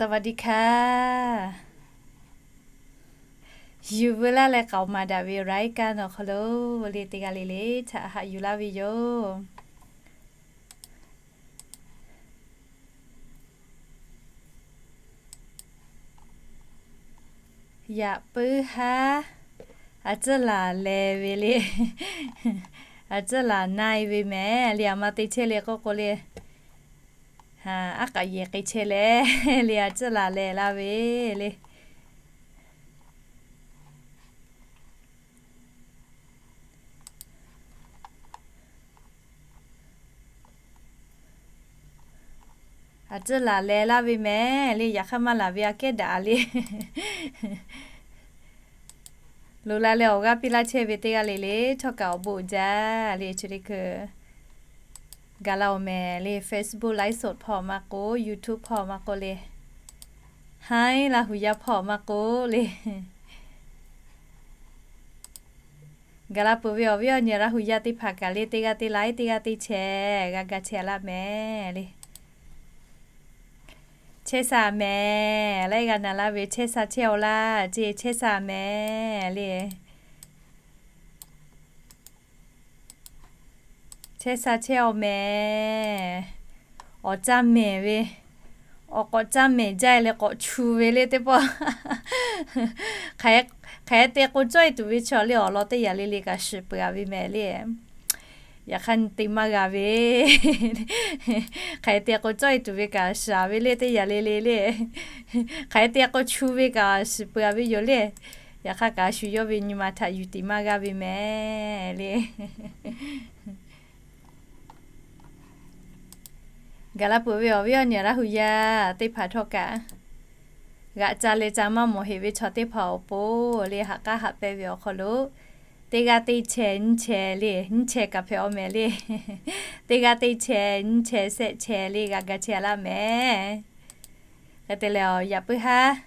สวัสดีค่ะ Yuˬ veu laˇ leh k'aoˍ maˍ daꞈ ve รายการ awˬ hk'aw lo le teˇ g'aˇ le le htaꞈ haꞈ yuˬ laˇ ve yoˬ. Yaꞈ puiˉ haˉ a tcuhˉ laˬ leh ve le, a tcuhˉ laˬ na-e ve mehˍ le, aˬ ma te chehˇ le k'oˆ k'o le, aˉ k'aꞈ yehˬ k'ai chehˇ leh le a tcuhˉ laˬ leh laˇ ve le. A tcuhˉ laˬ leh laˇ ve mehˍ le, yaꞈ hk'aˇ maˇ laˬ ve aꞈ kehˉ daꞈ le. Loꞈ la leh awˬ g'aˇ piˇ laˇ chehˇ ve teˇ g'aˇ le le htawˇ kaꞈ awˬ bon uiˍ jaˇ le. Chi le kuiˬ gaˬ la-oˬ mehˍ le, Facebook live สด hpawˇ maˇ k'oˆ, YouTube hpawˇ maˇ k'oˆ le, haiˉ Laˇ hu yaˇ hpawˇ maˇ k'oˆ le. Gaˬ la peuˬ ve awˬ viˉ awˬ nyi Laˇ hu yaˇ teˇ hpaˍ kaꞈ le teˇ g'aˇ teˇ laiˉ teˇ g'aˇ teˇ chehˇ g'a ga chehˇ laˇ mehˍ le. Chehˇ sha mehˍ, laiˉ g'aˇ na laˇ ve chehˇ sha chehˇ-aw laˇ ce, chehˇ sha mehˍ le. Chehˇ sha chehˇ-aw mehˍ. Awˬ caˇ mehˍ ve, awˬ k'awꞈ caˇ mehˍ jaˇ-e leh k'awꞈ chu ve le teˇ pawˆ. Hk'aˬ hk'e te k'o cawˇ-e tuˬ ve chaw le awˬ lawn teˇ yanˇ le le kaꞈ shiˍ peuˬ-a ve mehˍ le. Yaꞈ hk'aˇ te maˇ g'a ve, hk'aˬ hk'e te k'o cawˇ-e tuˬ ve kaꞈ shiˍ-a ve le teˇ yanˇ le le le. Hk'aˬ hk'e te k'o chu ve kaꞈ shiˍ peuˬ-a ve yoˬ le. Yaꞈ hk'aˇ kaꞈ shu yawˇ ve nyi ma htaꞈ yuˬ te maˇ g'a ve mehˍ le. Gaˬ la peuˬ ve awˬ viˉ awˬ nyi Laˇ hu yaˇ teˇ hpaˍ htawˇ kaꞈ, g'aꞈ ca leh ca maˇ mawˬ heꞈ ve chaw teˇ hpaˍ awˬ pon le haꞈ k'aˉ haꞈ pehnˇ ve awˬ hk'aw lo, teˇ g'aˇ teˇ chehˇ nyiˇ chehˇ le, nyiˇ chehˇ kaꞈ hpehꞈ-aw mehˍ le. Teˇ g'aˇ teˇ chehˇ nyiˇ chehˇ shehˆ chehˇ le g'a ga chehˇ laˇ mehˍ. Hk'e te leh, yaꞈ puiˉ haˉ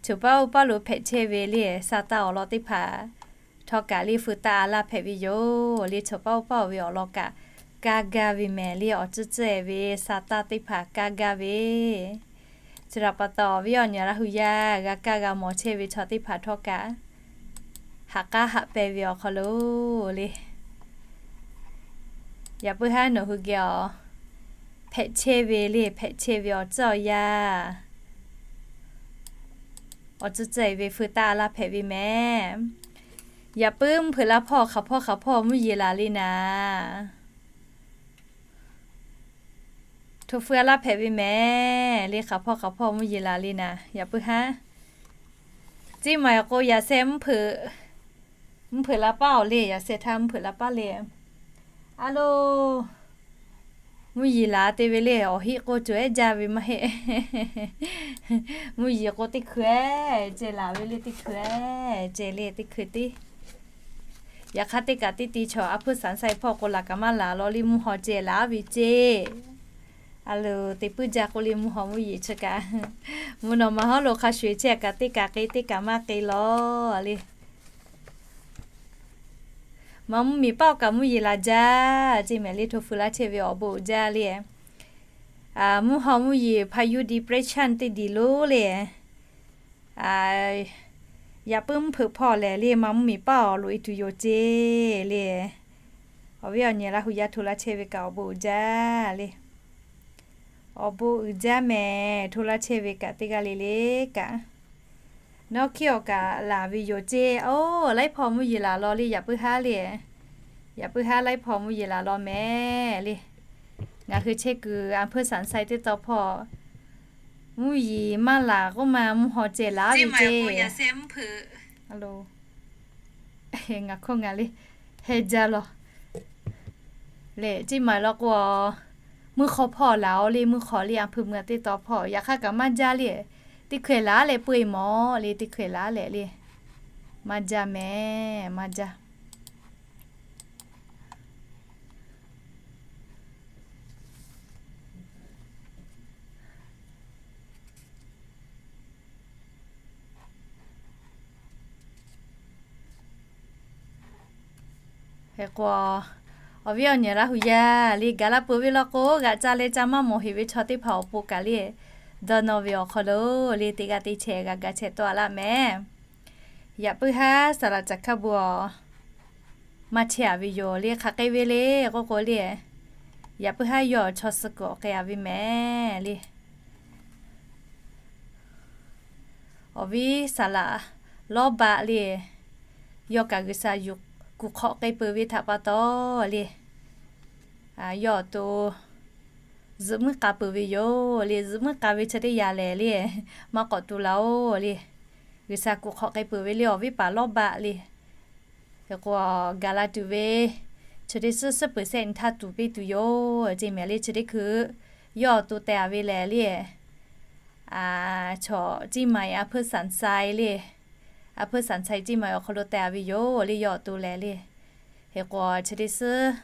choˬ paˉ oˇ paˉ lo hpehꞈ chehˇ ve le sa taˇ awˬ lawn teˇ hpaˍ htawˇ kaꞈ le feu taˇ a laˇ hpehꞈ ve yoˬ le. Choˬ paˉ oˇ paˉ-oˬ ve awˬ lawn kaꞈ kaˇ gaˇ ve mehˍ le, awˬ tcuhˉ tcuhˉ-e ve sa taˇ teˇ hpaˍ kaˇ gaˇ ve. Chi htaꞈ pa taw awˬ viˉ awˬ nyi Laˇ hu yaˇ g'a kaˇ g'a mawˬ chehˇ ve chaw teˇ hpaˍ htawˇ kaꞈ, haꞈ k'aˉ haꞈ pehnˇ ve awˬ hk'aw lo le, yaꞈ puiˉ haˉ nawˬ hui geh awˬ hpehꞈ chehˇ ve le hpehꞈ chehˇ ve awˬ tcuhˉ awˬ yanˇ, awˬ tcuhˉ tcuhˉ-e ve feu taˇ a laˇ hpehꞈ ve mehˍ. Yaꞈ puiˉ mvuhˇ hpeuꞈ la hpawˇ hk'aˬ hpawˇ hk'aˬ hpawˇ mvuhˇ yeˬ laˬ le naˍ, hto feu a laˇ hpehꞈ ve mehˍ le. Hk'aˬ hpawˇ hk'aˬ hpawˇ mvuhˇ yeˬ laˬ le naˍ, yaꞈ puiˉ haˉ. Ceˇ maˬ-eˬ k'o yaꞈ sheh mvuhˇ hpeuꞈ, mvuhˇ hpeuꞈ la paˉ-oˬ le, yaꞈ sheh htaˇ mvuhˇ hpeuꞈ la paˉ le. A lo, mvuhˇ yeˬ laˬ te ve le awˬ heˆ k'o cawˬ ehˉ jaˇ ve maˇ heˆ. Mvuhˇ yeˬ k'o teˇ hkui-e ceh laˬ ve le, teˇ hkui-e ceh le teˇ hkui tiˉ. Yaꞈ hk'aˇ teˇ kaꞈ teˇ ti chaw a hpuiˇ saˍ sai hpawˇ k'o laˬ kaꞈ maˇ laˬ law le mvuhˇ haw ceh laˬ ve ceˇ. A lo, te puiˉ jaˇ k'oˆ le mvuhˇ haw mvuhˇ yeˬ chi kaꞈ, mvuhˇ naw ma hawˉ lo hk'a shuˍ-eˬ chehˇ kaꞈ teˇ kaꞈ k'e teˇ kaꞈ maˇ k'e law le. Maˍ mvuhˇ miˬ paˆ-oˬ kaꞈ mvuhˇ yeˬ laˬ jaˇ ceˇ mehˍ le, hto feu laˇ chehˇ ve awˬ bon uiˍ jaˇ le. Mvuhˇ haw mvuhˇ yeˬ hpa yuˇ depression teˇ diˬ lo le. Yaꞈ puiˉ mvuhˇ hpeuꞈ hpawˇ lehˬ le maˍ mvuhˇ miˬ paˆ-oˬ loꞈ-e tuˬ yoˬ ceˇ le. Awˬ viˉ awˬ nyi Laˇ hu yaˇ hto laˇ chehˇ ve kaꞈ awˬ bon uiˍ jaˇ le. Awˬ bon uiˍ jaˇ mehˍ, hto laˇ chehˇ ve kaꞈ teˇ g'aˇ le le kaꞈ. Nawˉ hkiˉ awˬ kaꞈ laˬ ve yoˬ ceˇ. Oˇ, laiˉ hpawˇ mvuhˇ yeˬ laˬ law le, yaꞈ puiˉ haˉ le. Yaꞈ puiˉ haˉ laiˉ hpawˇ mvuhˇ yeˬ laˬ law mehˍ le. Ngaˬ hui chehˇ kuiˬ a hpuiˇ saˍ sai teˇ taw hpawˇ mvuhˇ yeˬ maˇ laˬ k'oˆ ma mvuhˇ haw ceh laˬ ve ceˇ. Ngaˬ hkawˇ ngaˬ le, heh jaˇ law. Lehˬ, ceˇ maˍ law k'o, mvuhˇ hk'aw hpawˇ laˬ-oˬ le, mvuhˇ hk'aw le a hpuiˇ mvuhˇ teˇ taw hpawˇ yaꞈ hk'aˇ kaꞈ maˇ jaˇ le. Teˇ hkui-e laˬ leh peu-e mawˬ le, teˇ hkui-e laˬ leh le. Maˇ jaˇ mehˍ, maˇ jaˇ. Hk'e k'o, awˬ viˉ awˬ nyi Laˇ hu yaˇ le gaˬ la peuˬ ve law k'o, g'aꞈ ca leh ca maˇ mawˬ heꞈ ve chaw teˇ hpaˍ awˬ pon kaꞈ le, dawˇ nawˇ ve awˬ hk'aw lo le teˇ g'aˇ teˇ chehˇ g'a ga chehˇ tawˆ a laˇ mehˍ. Yaꞈ puiˉ haˉ saˍ laꞈ caˬ hkaˇ bon awˬ maˇ chehˇ a ve yoˬ le. Hk'aˬ hk'e ve le k'oˆ k'o le, yaꞈ puiˉ haˉ yawˇ chaw suh kuiˬ awˬ k'ai a ve mehˍ le. Awˬ viˉ saˍ laꞈ lawˇ baˆ le, yawˇ kaꞈ G'uiˬsha yuˬ kuˬ hk'awꞈ k'ai peuˬ ve htaꞈ pa taw le, yawˇ awˬ to zuhꞈ muiˉ k'a peuˬ ve yoˬ le. Zuhꞈ muiˉ k'a ve chi teˇ yanˇ lehˬ le, maˇ k'awꞈ tu laˇ oˬ le. G'uiˬsha kuˬ hk'awꞈ k'ai peuˬ ve le awˬ viˉ paˍ lawˇ baˆ le. Hk'e k'o, gaˬ la tuˬ ve chi teˇ suhˉ suhˉ peuˬ sehˆ nyi htaˇ tuˬ piˇ tuˬ yoˬ ceˇ mehˍ le. Chi teˇ hkui yawˇ awˬ to teh a ve lehˬ le, chaw Ciˇ Maiˍ a hpeuˇ Sanˍ Saiˍ le, a hpeuˇ Sanˍ Saiˍ Ciˇ Maiˍ awˬ hk'aw lo teh a ve yoˬ le yawˇ awˬ to lehˬ le. Hk'e k'o, chi teˇ suhˉ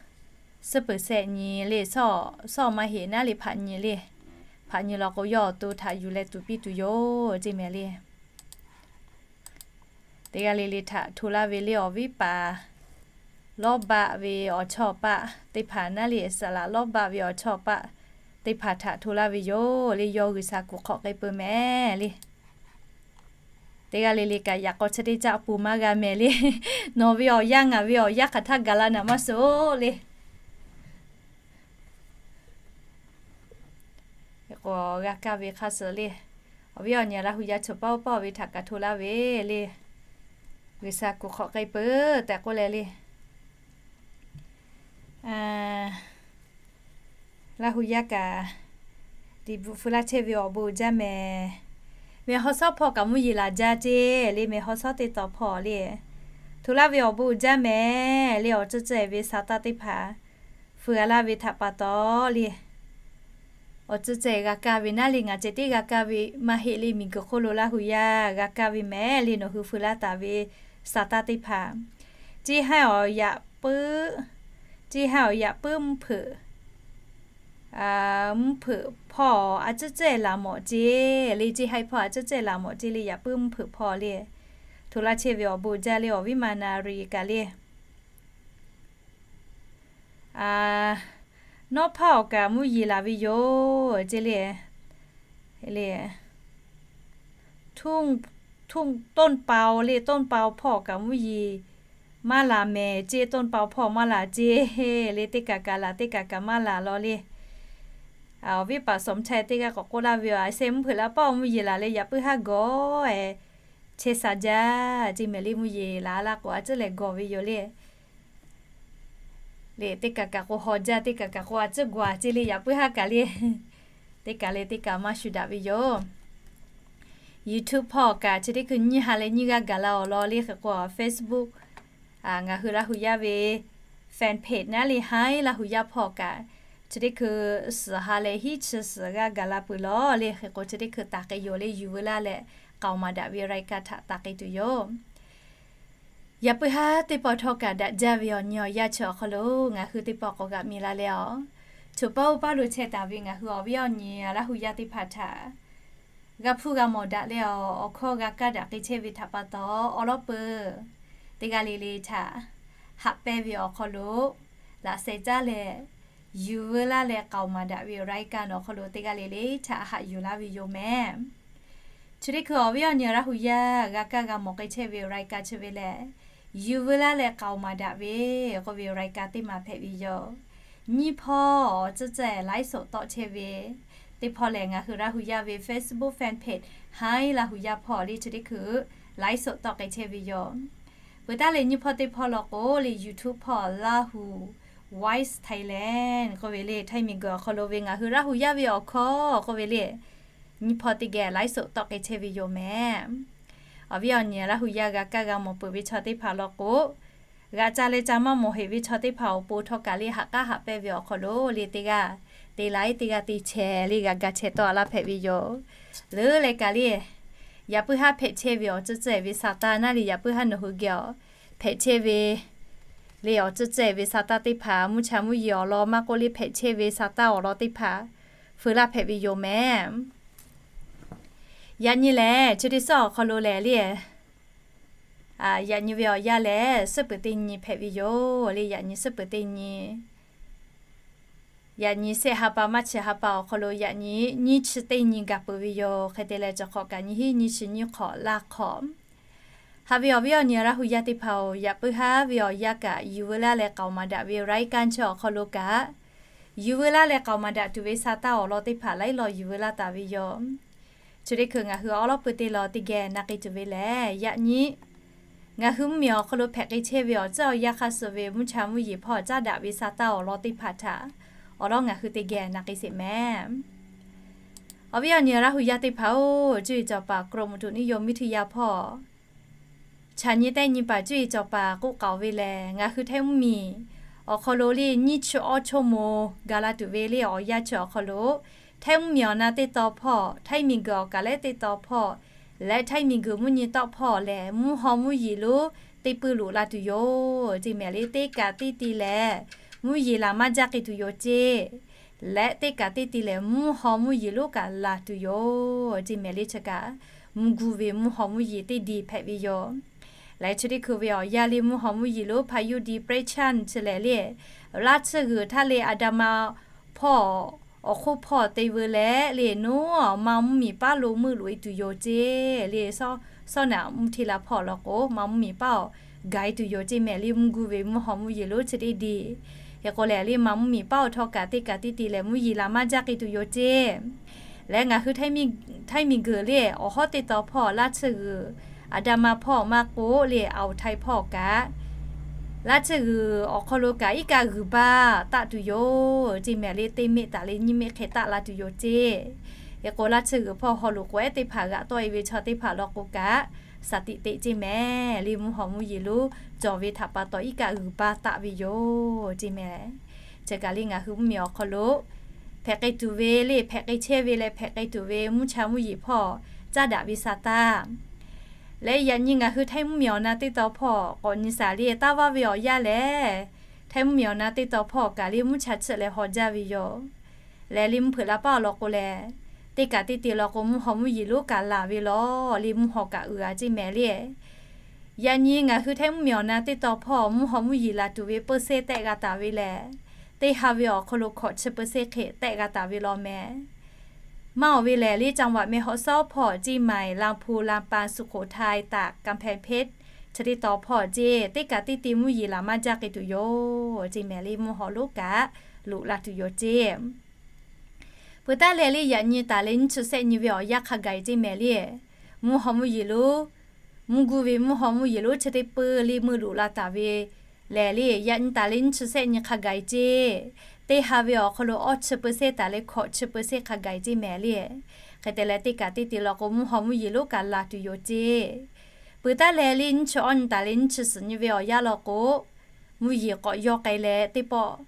suhˉ peuˬ sehˆ nyi le, shawˉ maˇ heˆ naˉ le hpaꞈ nyi le. Hpaꞈ nyi law k'o, yawˇ awˬ to htaꞈ yuˬ leh tuˬ piˇ tuˬ yoˬ ceˇ mehˍ le. Teˇ g'aˇ le le htaꞈ hto laˇ ve le awˬ viˉ paˍ lawˇ baˆ ve awˬ chawˇ paˆ teˇ hpaˍ naˉ le, saˍ laꞈ lawˇ baˆ ve awˬ chawˇ paˆ teˇ hpaˍ htaꞈ hto laˇ ve yoˬ le. Yawˇ G'uiˬsha kuˬ hk'awꞈ k'ai peuˬ mehˍ le. Teˇ g'aˇ le le kaꞈ yaꞈ k'aw chi teˇ caˆ pun maˇ g'a mehˍ le. Nawˬ ve awˬ yanˇ ngaˬ ve awˬ yanˇ hk'aˬ htaˇ gaˬ la naˍ maˇ suh le. Hk'e k'o, g'a kaˇ ve hk'a suh le, awˬ viˉ awˬ nyi Laˇ hu yaˇ choˬ paˇ oˇ paˇ ve htaꞈ kaꞈ hto laˇ ve le. G'uiˬsha kuˬ hk'awꞈ k'ai peuˬ tehꞈ k'oˆ leh le, Laˇ hu yaˇ kaꞈ tiꞈ bvuhꞈ feu laˇ chehˇ ve awˬ bon jaˇ mehˍ. Mehˬ haw shawˉ hpawˇ kaꞈ mvuhˇ yeˬ laˬ jaˇ ceˇ le. Mehˬ haw shawˉ teˇ taw hpawˇ le, hto laˇ ve awˬ bon jaˇ mehˍ le. Awˬ tcuhˉ cehˬ ve sa taˇ teˇ hpaˍ feu a laˇ ve htaꞈ pa taw le, awˬ tcuhˉ cehˬ g'a kaˇ ve naˉ le, ngaˬ ceh tiˉ g'a kaˇ ve maˇ heˆ le. Miˬguiˬ hk'oˆ lo Laˇ hu yaˇ g'a kaˇ ve mehˍ le. Nawˬ hui feu laˇ taˍ ve sa taˇ teˇ hpaˍ, ceˇ haˉ awˬ yaꞈ puiˉ, ceˇ haˉ awˬ yaꞈ puiˉ mvuhˇ hpeuꞈ, mvuhˇ hpeuꞈ hpawˇ a tcuhˉ cehˬ laˬ mawꞈ ceˇ le. Ceˇ haˉ hpawˇ a tcuhˉ cehˬ laˬ mawꞈ ceˇ le. Yaꞈ puiˉ mvuhˇ hpeuꞈ hpawˇ le, hto laˇ chehˇ ve awˬ bon jaˇ le. Awˬ viˉ ma na ri kaꞈ le, nawˉ hpaˇ awˬ kaꞈ mvuhˇ yeˬ laˬ ve yoˬ ceˇ le. Le, ต้นเปา le, ต้นเปา hpawˇ awˬ kaꞈ mvuhˇ yeˬ maˇ laˬ mehˍ ceˇ. ต้นเปา hpawˇ maˇ laˬ ceˇ le. Teˇ kaꞈ kaꞈ laˬ, teˇ kaꞈ kaꞈ maˇ laˬ law le. Awˬ viˉ paˍ สมชาย teˇ g'aˇ k'awꞈ k'oˆ laˇ ve, a shehˆ mvuhˇ hpeuꞈ la paˇ mvuhˇ yeˬ laˬ leh yaꞈ puiˉ haˉ gawˬ ehˍ chehˇ sha jaˇ ceˇ mehˍ le. Mvuhˇ yeˬ laˬ laˇ k'o a tcuhˉ lehˬ gawˬ ve yoˬ le. Le teˇ kaꞈ kaꞈ k'o haw jaˇ, teˇ kaꞈ kaꞈ k'o a tcuhˉ gawˬ a ceˇ le. Yaꞈ puiˉ haˉ kaꞈ le, teˇ kaꞈ le teˇ kaꞈ maˇ shu daꞈ ve yoˬ. YouTube hpawˇ kaꞈ chi teˇ hkui nyiˇ ha leh nyiˇ g'aˇ gaˬ la awˬ lawn le. Hk'e k'o Facebook, ngaˬ hui Laˇ hu yaˇ ve fan page naˉ le, Haˉ Laˇ hu yaˇ hpawˇ kaꞈ chi teˇ hkui suhˍ ha leh hiˉ chi suhˍ g'aˇ gaˬ la peuˬ law le. Hk'e k'o chi teˇ hkui taˍ k'ai yoˬ le. Yuˬ veu laˇ leh k'aoˍ maˍ daꞈ ve รายการ htaꞈ taˍ k'ai tuˬ yoˬ. Yaꞈ puiˉ haˉ teˇ pawˆ htawˇ kaꞈ daꞈ jaˇ ve awˬ nyi awˬ yanˇ chi awˬ hk'aw lo ngaˬ hui teˇ pawˆ k'awꞈ g'aꞈ mi la leh a, choˬ paˇ oˇ paˇ lo chehˇ taˍ ve ngaˬ hui awˬ viˉ awˬ nyi Laˇ hu yaˇ teˇ hpaˍ htaꞈ g'a hpuˇ g'a mawˬ daꞈ leh a, awˬ hkawˇ g'a kaˇ daꞈ k'ai chehˇ ve htaꞈ pa taw, awˬ lawn peuˬ teˇ g'aˇ le le htaꞈ haꞈ pehnˇ ve awˬ hk'aw lo laꞈ sheh caˉ leh yuˬ veu laˇ leh k'aoˍ maˍ daꞈ ve รายการ awˬ hk'aw lo teˇ g'aˇ le le htaꞈ haꞈ yuˬ laˇ ve yoˬ mehˍ. Chi teˇ hkui awˬ viˉ awˬ nyi Laˇ hu yaˇ g'a kaˇ g'a mawˬ k'ai chehˇ ve รายการ chi ve lehˬ, yuˬ veu laˇ leh k'aoˍ maˍ daꞈ ve k'oˆ ve รายการ teˇ maˬ hpehꞈ ve yoˬ. Nyiˇ hpawˇ awˬ tcuhˉ cehˬ ไลฟ์สด tawˆ chehˇ ve teˇ hpawˇ lehˬ, ngaˬ hui Laˇ hu yaˇ ve Facebook fan page Haˉ Laˇ hu yaˇ hpawˇ le chi teˇ hkui ไลฟ์สด tawˆ k'ai chehˇ ve yoˬ. Peuˬ taˉ leh nyiˇ hpawˇ teˇ hpawˇ law k'o le YouTube hpawˇ Lahu Voice Thailand k'oˆ ve le, Htaiˇ miˬguiˬ awˬ hk'aw lo ve ngaˬ hui Laˇ hu yaˇ ve awˬ hkawˇ k'oˆ ve le, nyiˇ hpawˇ teˇ geh ไลฟ์สด tawˆ k'ai chehˇ ve yoˬ mehˍ. Awˬ viˉ awˬ nyi Laˇ hu yaˇ g'a kaˇ g'a mawˬ peuˬ ve chaw teˇ hpaˍ law k'o, g'a ca leh ca maˇ mawˬ heꞈ ve chaw teˇ hpaˍ awˬ pon htawˇ kaꞈ le haꞈ k'aˉ haꞈ pehnˇ ve awˬ hk'aw lo le teˇ g'aˇ te laiˉ teˇ g'aˇ te chehˇ le g'a ga chehˇ tawˆ a laˇ hpehꞈ ve yoˬ. Leuˉ leh kaꞈ le, yaꞈ puiˉ haˉ hpehꞈ chehˇ ve awˬ tcuhˉ cehˬ ve sa taˇ naˉ le, yaꞈ puiˉ haˉ nawˬ hui geh awˬ hpehꞈ chehˇ ve le awˬ tcuhˉ cehˬ ve sa taˇ teˇ hpaˍ mvuhˇ cha mvuhˇ yeˬ awˬ lawn maˇ k'oˆ le hpehꞈ chehˇ ve sa taˇ awˬ lawn teˇ hpaˍ feu laˇ hpehꞈ ve yoˬ mehˍ. Yaꞈ nyi lehˬ chi teˇ suhˉ awˬ hk'aw lo lehˬ le, yaꞈ nyi ve awˬ yanˇ lehˬ suhˉ peuˬ teˇ nyi hpehꞈ ve yoˬ le. Yaꞈ nyi suhˉ peuˬ teˇ nyi Yaꞈ nyi shehˆ ha pa maˇ chi ha pa awˬ hk'aw lo yaꞈ nyi nyiˇ chi teˇ nyi gaˬ peuˬ ve yoˬ. Hk'e te leh, cawˬ hk'awꞈ kaꞈ nyi hiˉ nyi chi nyiˇ hk'awꞈ laˇ hk'awꞈ. Haꞈ ve awˬ viˉ awˬ nyi Laˇ hu yaˇ teˇ hpaˍ-oˬ, yaꞈ puiˉ haˉ ve awˬ yanˇ kaꞈ yuˬ veu laˇ leh k'aoˍ maˍ daꞈ ve รายการ chi awˬ hk'aw lo kaꞈ, yuˬ veu laˇ leh k'aoˍ maˍ daꞈ tuˬ ve sa taˇ awˬ lawn teˇ hpaˍ laiˉ law yuˬ veu laˇ taˍ ve yoˬ. Chi teˇ hkui ngaˬ hui awˉ lawˉ pui teˇ lawn teˇ geh na k'ai tuˬ ve lehˬ, yaꞈ nyi ngaˬ hui mvuhˇmiˬ awˬ hk'aw lo hpehꞈ k'ai chehˇ ve awˬ tcuhˉ awˬ yanˇ hk'aˇ suh ve mvuhˇ cha mvuhˇ yeˬ hpawˇ caˉ daꞈ ve sa taˇ awˬ lawn teˇ hpaˍ htaꞈ awˬ lawn ngaˬ hui teˇ geh na k'ai sheˍ mehˍ. Awˬ viˉ awˬ nyi Laˇ hu yaˇ teˇ hpaˍ-oˬ, cuˇ yiˍ cawˬ paˍ กรมอุตุนิยมวิทยา hpawˇ chaꞈ nyi tehˆ nyi paˍ cuˇ yiˍ cawˬ paˍ k'oˆ k'aoˍ ve lehˬ, ngaˬ hui Htaiˇ mvuhˇmiˬ awˬ hk'aw lo le nyiˇ chi awˇ ชั่วโมง gaˬ la tuˬ ve le awˬ yanˇ chi awˬ hk'aw lo, Htaiˇ mvuhˇmiˬ awˬ na teˇ taw hpawˇ, Htaiˇ miˬguiˬ awˬ kaˍ lehˉ teˇ taw hpawˇ leh Htaiˇ miˬguiˬ mvuhˇ nyi tawˆ hpawˇ lehˬ, mvuhˇ haw mvuhˇ yeˬ lonˉ teˇ peuˬ loꞈ la tuˬ yoˬ ceˇ mehˍ le. Teˇ kaꞈ teˇ ti lehˬ, mvuhˇ yeˬ laˬ maˇ jaˇ k'ai tuˬ yoˬ ceˇ. Leh teˇ kaꞈ teˇ ti lehˬ, mvuhˇ haw mvuhˇ yeˬ lonˉ kaꞈ laˬ tuˬ yoˬ ceˇ mehˍ le. Chi kaꞈ mvuhˇ gu ve mvuhˇ haw mvuhˇ yeˬ teˇ di hpehꞈ ve yoˬ. Leh chi teˇ hkui ve awˬ yanˇ le mvuhˇ haw mvuhˇ yeˬ lonˉ พายุดีเปรสชัน chi lehˬ le, laˇ tsuhˇ g'uiˬ htaˇ le อันดามัน hpawˇ awˬ hk'oˆ hpawˇ te veu leh le, nawˉ ma mvuhˇmiˬ paˉ lo meuˆ loꞈ e tuˬ yoˬ ceˇ le. Sawˉ naꞈ mvuhˇ hteˇ la hpawˇ law k'o, ma mvuhˇmiˬ paˉ awˬ gaˬ e tuˬ yoˬ ceˇ mehˍ le. Mvuhˇ gu ve mvuhˇ haw mvuhˇ yeˬ lonˉ chi teˇ di. Hk'e k'o lehˬ le, ma mvuhˇmiˬ paˉ awˬ htawˇ kaꞈ teˇ kaꞈ teˇ ti lehˬ, mvuhˇ yeˬ laˬ maˇ jaˇ k'ai tuˬ yoˬ ceˇ. Leh ngaˬ hui Htaiˇ miˬguiˬ le awˬ hawˉ teˇ taw hpawˇ laˇ tsuhˇ g'uiˬ อันดามัน hpawˇ maˇ k'oˆ le, อ่าวไทย hpawˇ kaꞈ laˇ tsuhˇ g'uiˬ awˬ hk'aw lo kaꞈ iˉ kaˆ g'uiˬ baˇ taˆ tuˬ yoˬ ceˇ mehˍ le. Teˇ meˆ taˍ le nyiˇ meˆ hk'e taˆ la tuˬ yoˬ ceˇ. Hk'e k'o laˇ tsuhˇ g'uiˬ hpawˇ haw loꞈ k'o ehˉ teˇ hpaˍ g'aꞈ tawˆ e ve chaw teˇ hpaˍ law k'o kaꞈ, shaˍ tiꞈ teꞈ ceˇ mehˍ le. Mvuhˇ haw mvuhˇ yeˬ lonˉ cawˬ ve htaꞈ pa taw iˉ kaˆ g'uiˬ baˇ taˆ ve yoˬ ceˇ mehˍ. Chi kaꞈ le ngaˬ hui mvuhˇmiˬ awˬ hk'aw lo hpehꞈ k'ai tuˬ ve le, hpehꞈ k'ai chehˇ ve leh hpehꞈ k'ai tuˬ ve mvuhˇ cha mvuhˇ yeˬ hpawˇ caˉ daꞈ ve sa taˇ leh, yaꞈ nyi ngaˬ hui Htaiˇ mvuhˇmiˬ awˬ na teˇ taw hpawˇ k'awꞈ nyi shaˍ le, taˇ vaˇ ve awˬ yanˇ lehˬ, Htaiˇ mvuhˇmiˬ awˬ na teˇ taw hpawˇ kaꞈ le mvuhˇ cha chiˆ leh haw jaˇ ve yoˬ. Leh le mvuhˇ hpeuꞈ la paˉ awˬ lawn k'o lehˬ, teˇ kaꞈ teˇ ti law k'o mvuhˇ haw mvuhˇ yeˬ lonˉ kaꞈ laˬ ve law le, mvuhˇ haw kaꞈ uiˍ a ceˇ mehˍ le. Yaꞈ nyi ngaˬ hui Htaiˇ mvuhˇmiˬ awˬ na teˇ taw hpawˇ mvuhˇ haw mvuhˇ yeˬ laˬ tuˬ ve เปอร์เซ็นต์ tehˆ g'a taˍ ve lehˬ, teˇ ha ve awˬ hk'aw lo hkawꞈ chi เปอร์เซ็นต์ hk'e tehˆ g'a taˍ ve law mehˍ. Maˇ awˬ ve lehˬ le, จังหวัดแม่ฮ่องสอน hpawˇ ceˇ maiˍ, ลำพูน ลำปาง สุโขทัย ตาก กำแพงเพชร chi teˇ taw hpawˇ ceˇ, teˇ kaꞈ teˇ ti mvuhˇ yeˬ laˬ maˇ jaˇ k'ai tuˬ yoˬ ceˇ mehˍ le. Mvuhˇ haw lonˉ kaꞈ loꞈ la tuˬ yoˬ ceˇ. Peuˬ taˉ leh le, yaꞈ nyi taˍ leh nyiˇ chi shehˆ nyi ve awˬ yanˇ hk'a gaˬ e ceˇ mehˍ le. Mvuhˇ haw mvuhˇ yeˬ lonˉ, mvuhˇ gu ve mvuhˇ haw mvuhˇ yeˬ lonˉ chi teˇ peuˬ le meuˇ loꞈ la taˍ ve lehˬ le, yaꞈ nyi taˍ leh nyiˇ chi shehˆ nyi hk'a gaˬ e ceˇ. Teˇ ha ve awˬ hk'aw lo awˇ chi เปอร์เซ็นต์ taˍ leh hkawꞈ chi เปอร์เซ็นต์ hk'a gaˬ e ceˇ mehˍ le. Hk'e te leh teˇ kaꞈ teˇ ti law k'o mvuhˇ haw mvuhˇ yeˬ lonˉ kaꞈ laˬ tuˬ yoˬ ceˇ. Peuˬ taˉ leh le, nyiˇ chi awˇ nyi taˍ leh nyiˇ chi suhˍ nyi ve awˬ yanˇ law k'o, mvuhˇ yeˬ k'awꞈ yaw k'ai leh teˇ pawˆ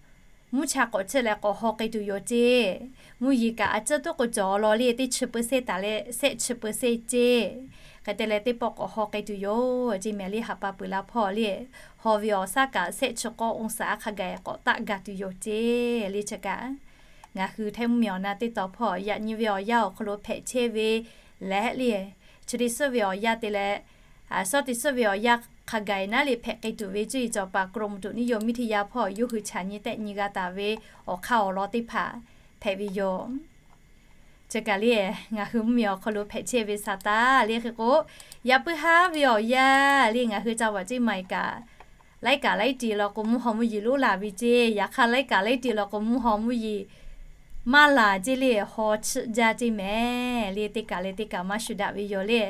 mvuhˇ cha k'awꞈ chiˆ leh k'awꞈ haw k'ai tuˬ yoˬ ceˇ. Mvuhˇ yeˬ kaꞈ a ciˉ tuˉ k'o cawˬ law le, teˇ chi เปอร์เซ็นต์ taˍ leh shehˆ chi เปอร์เซ็นต์ ceˇ. Hk'e te leh teˇ pawˆ k'awꞈ haw k'ai tuˬ yoˬ ceˇ mehˍ le. Haˍ pa peuˬ la hpawˇ le, haw ve awˬ shaˉ kaꞈ shehˆ chi k'awˇ องศา hk'a gaˬ k'awꞈ taˆ ga tuˬ yoˬ ceˇ le. Chi kaꞈ ngaˬ hui Htaiˇ mvuhˇmiˬ awˬ na teˇ taw hpawˇ yaꞈ nyi ve awˬ yanˇ awˬ hk'aw lo hpehꞈ chehˇ ve lehˬ le, chi teˇ suhˉ ve awˬ yanˇ te leh, suhˉ teˇ suhˉ ve awˬ yanˇ hk'a gaˬ e naˉ le hpehꞈ k'ai tuˬ ve cuˇ yiˍ cawˬ paˍ กรมอุตุนิยมวิทยา hpawˇ yawˇ hui chaꞈ nyi tehˆ nyi g'a taˍ ve awˬ hk'aˇ awˬ lawn teˇ hpaˍ hpehꞈ ve yoˬ. Chi kaꞈ le, ngaˬ hui mvuhˇmiˬ awˬ hk'aw lo hpehꞈ chehˇ ve sa taˇ le hk'e k'o, yaꞈ puiˉ haˉ ve awˬ yanˇ le ngaˬ hui จังหวัดเชียงใหม่ kaꞈ laiˉ kaꞈ laiˉ ti law k'o mvuhˇ haw mvuhˇ yeˬ lonˉ laˬ ve ceˇ. Yaꞈ hk'aˇ laiˉ kaꞈ laiˉ ti law k'o mvuhˇ haw mvuhˇ yeˬ maˇ laˬ ceˇ le, haw chiˆ jaˇ ceˇ mehˍ le. Teˇ kaꞈ leh teˇ kaꞈ maˇ shuˍ daꞈ ve yoˬ le.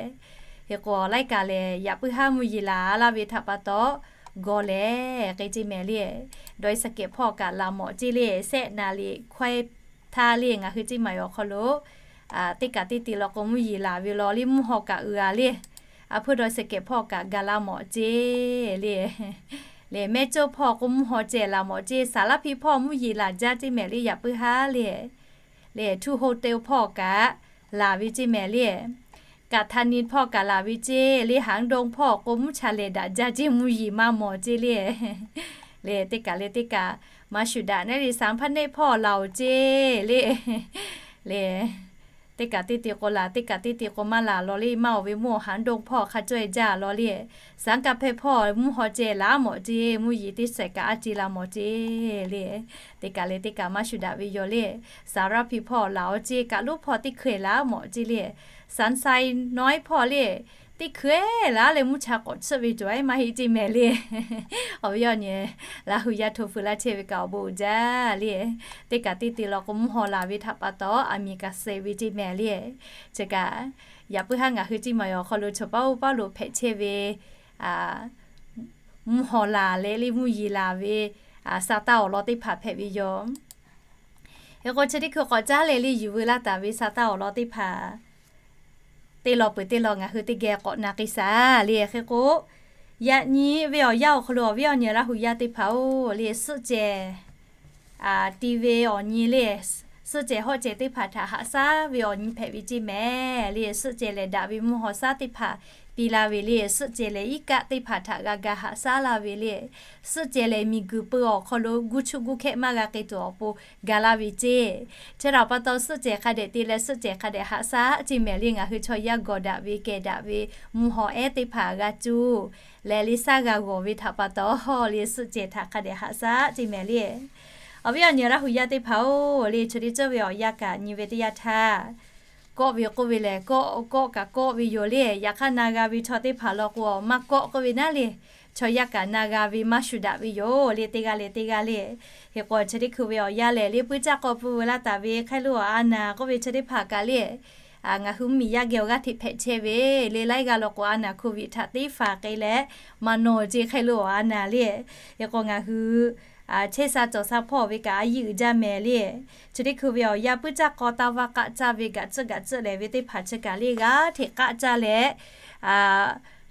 Hk'e k'o laiˉ kaꞈ lehˬ yaꞈ puiˉ haˉ mvuhˇ yeˬ laˬ laˇ ve htaꞈ pa taw gawˬ lehˬ k'ai ceˇ mehˍ le. Dawˇ e saˍ kehˍ hpawˇ kaꞈ laˬ mawꞈ ceˇ le, sehˆ naˍ liꞈ hkawehˇ htaˇ le ngaˬ hui ceˇ maˍ awˬ hk'aw lo teˇ kaꞈ teˇ ti law k'o mvuhˇ yeˬ laˬ ve law le mvuhˇ haw kaꞈ uiˍ a le. A hpfuhˇ dawˇ e saˍ kehˍ hpawˇ kaꞈ ga laˇ mawꞈ ceˇ le. Lehˬ mehˇ cawˇ hpawˇ k'o mvuhˇ haw ceh laˬ mawꞈ ceˇ, saˍ laˇ hpiˇ hpawˇ mvuhˇ yeˬ laˬ jaˇ ceˇ mehˍ le yaꞈ puiˉ haˉ le. Lehˬ ทู โฮเต็ล hpawˇ kaꞈ laˬ ve ceˇ mehˍ le. กาญจนบุรี hpawˇ kaꞈ laˬ ve ceˇ le. หางดง hpawˇ k'o mvuhˇ cha lehˬ daꞈ jaˇ ceˇ mvuhˇ yeˬ maˇ mawˬ ceˇ le. Lehˬ teˇ kaꞈ leh teˇ kaꞈ maˇ shuˍ daꞈ naˉ le สามพันเอ็ด hpawˇ laˬ oˬ ceˇ le. Lehˬ teˇ kaꞈ teˇ te k'o laˬ, teˇ kaꞈ teˇ te k'o maˇ laˬ law le. Maˇ oˬ ve mvuhˇ awˬ haˉ dawˇ hpawˇ hk'a caweh jaˇ law le. Saˍ laˉ kaˇ hpehˇ hpawˇ mvuhˇ haw ceh laˬ mawˬ ce, mvuhˇ yeˬ teˇ shehˍ kaꞈ a ce la mawˬ ce le. Teˇ kaꞈ leh teˇ kaꞈ maˇ shuˍ daꞈ ve yoˬ le. Saˍ laˉ hpiˇ hpawˇ laˬ awˬ ce, kaꞈ lonˉ hpawˇ teˇ hkui laˬ mawˬ ce le. Saˍ saˍ nawˉ hpawˇ le, teˇ hkui laˬ leh mvuhˇ cha k'awꞈ tsuhˆ ve cawˬ maˇ heˆ ce mehˍ le. Awˬ viˉ awˬ nyi, Laˇ hu yaˇ hto feu laˇ chehˇ ve kaꞈ awˬ bon uiˍ jaˇ le. Teˇ kaꞈ teˇ te law k'o mvuhˇ haw laˬ ve htaꞈ pa taw, aˬ miˍ kaꞈ suh ve ce mehˍ le. Chi kaꞈ, yaꞈ puiˉ haˉ ngaˬ hui ciˇ maˬ awˬ hk'aw lo chaw paˉ oˇ paˉ lo hpehꞈ chehˇ ve mvuhˇ haw laˬ leh le mvuhˇ yeˬ laˬ ve, sa taˇ awˬ lawn teˇ hpaˍ hpehꞈ ve yoˬ. Hk'e k'o chi teˇ hkui k'awꞈ caˉ leh le yuˬ veu laˇ taˍ ve sa taˇ awˬ lawn teˇ hpaˍ teˇ law peuˬ teˇ law ngaˬ hui teˇ geh k'awꞈ na k'ai shaˍ le. Hk'e k'o, yaꞈ nyi ve awˬ yanˇ awˬ hk'aw lo awˬ viˉ awˬ nyi Laˇ hu yaˇ teˇ hpaˍ-oˬ le, suhˆ cehˬ ti ve awˬ nyi le, suhˆ cehˬ hawˆ cehˬ teˇ hpaˍ htaꞈ haꞈ shaˉ ve awˬ nyi hpehꞈ ve ce mehˍ le. Suhˆ cehˬ lehˬ daꞈ ve mvuhˇ haw shaˉ teˇ hpaˍ piˇ laˇ ve le. Suhˆ cehˬ lehˬ iˉ kaˆ teˇ hpaˍ htaꞈ g'a ga haꞈ shaˉ laˇ ve le. Suhˆ cehˬ lehˬ miˬ guiˬ peuˬ awˬ hk'aw lo guˇ chuˇ guˇ hkehˆ maˇ g'a k'ai tuˬ awˬ pon ga laˇ ve ce. Chi htaꞈ pa taw suhˆ cehˬ hk'a dehꞈ te leh suhˆ cehˬ hk'a dehꞈ haꞈ shaˉ ce mehˍ le. Ngaˬ hui chaw yaˇ gawˬ daꞈ ve kehˬ daꞈ ve mvuhˇ haw ehˉ teˇ hpaˍ g'a cuˇ leh le shaˉ g'a g'awˬ ve htaꞈ pa taw le suhˆ cehˬ htaꞈ hk'a dehꞈ haꞈ shaˉ ce mehˍ le. Awˬ viˉ awˬ nyi Laˇ hu yaˇ teˇ hpaˍ-oˬ le, chi teˇ ceuˬ ve awˬ yanˇ kaꞈ nyi ve teˇ yanˇ htaˇ, kawˆ ve k'oˆ ve lehˬ kawˆ kawˆ kaꞈ kawˆ ve yoˬ le. Yaꞈ hk'aˇ na g'a ve chaw teˇ hpaˍ law k'o maˇ kawˆ k'oˆ ve naˉ le, chaw yaˇ kaꞈ na g'a ve maˇ shuˍ daꞈ ve yoˬ le. Teˇ g'aˇ leh teˇ g'aˇ le. Hk'e k'o chi teˇ hkui ve awˬ yanˇ lehˬ le puiˉ caˇ k'aw pui veu laˇ taˍ ve hk'aˇ lo a naˍ k'oˆ ve chi teˇ hpaˍ kaꞈ le, ngaˬ hui mvuhˇ miˬ yaˇ geh awˬ g'aˇ hteꞈ hpehꞈ chehˇ ve le laiˉ g'aˇ law k'o a naˍ hko viꞈ htaꞈ teˇ faˍ k'ai leh maˇ nawˬ ce hk'aˇ lo a naˍ le. Hk'e k'o ngaˬ hui chehˇ sha cawˬ sha hpawˇ ve kaꞈ a yiˇ uiˍ jaˇ mehˍ le. Chi teˇ hkui ve awˬ yanˇ puiˉ caˇ k'aw taˇ vaˇ k'aˆ caˇ ve gaꞈ tcuhˆ gaꞈ tcuhˆ lehˍ ve teˇ hpaˍ chi kaꞈ le g'aˇ hteꞈ k'aˆ caˇ leh,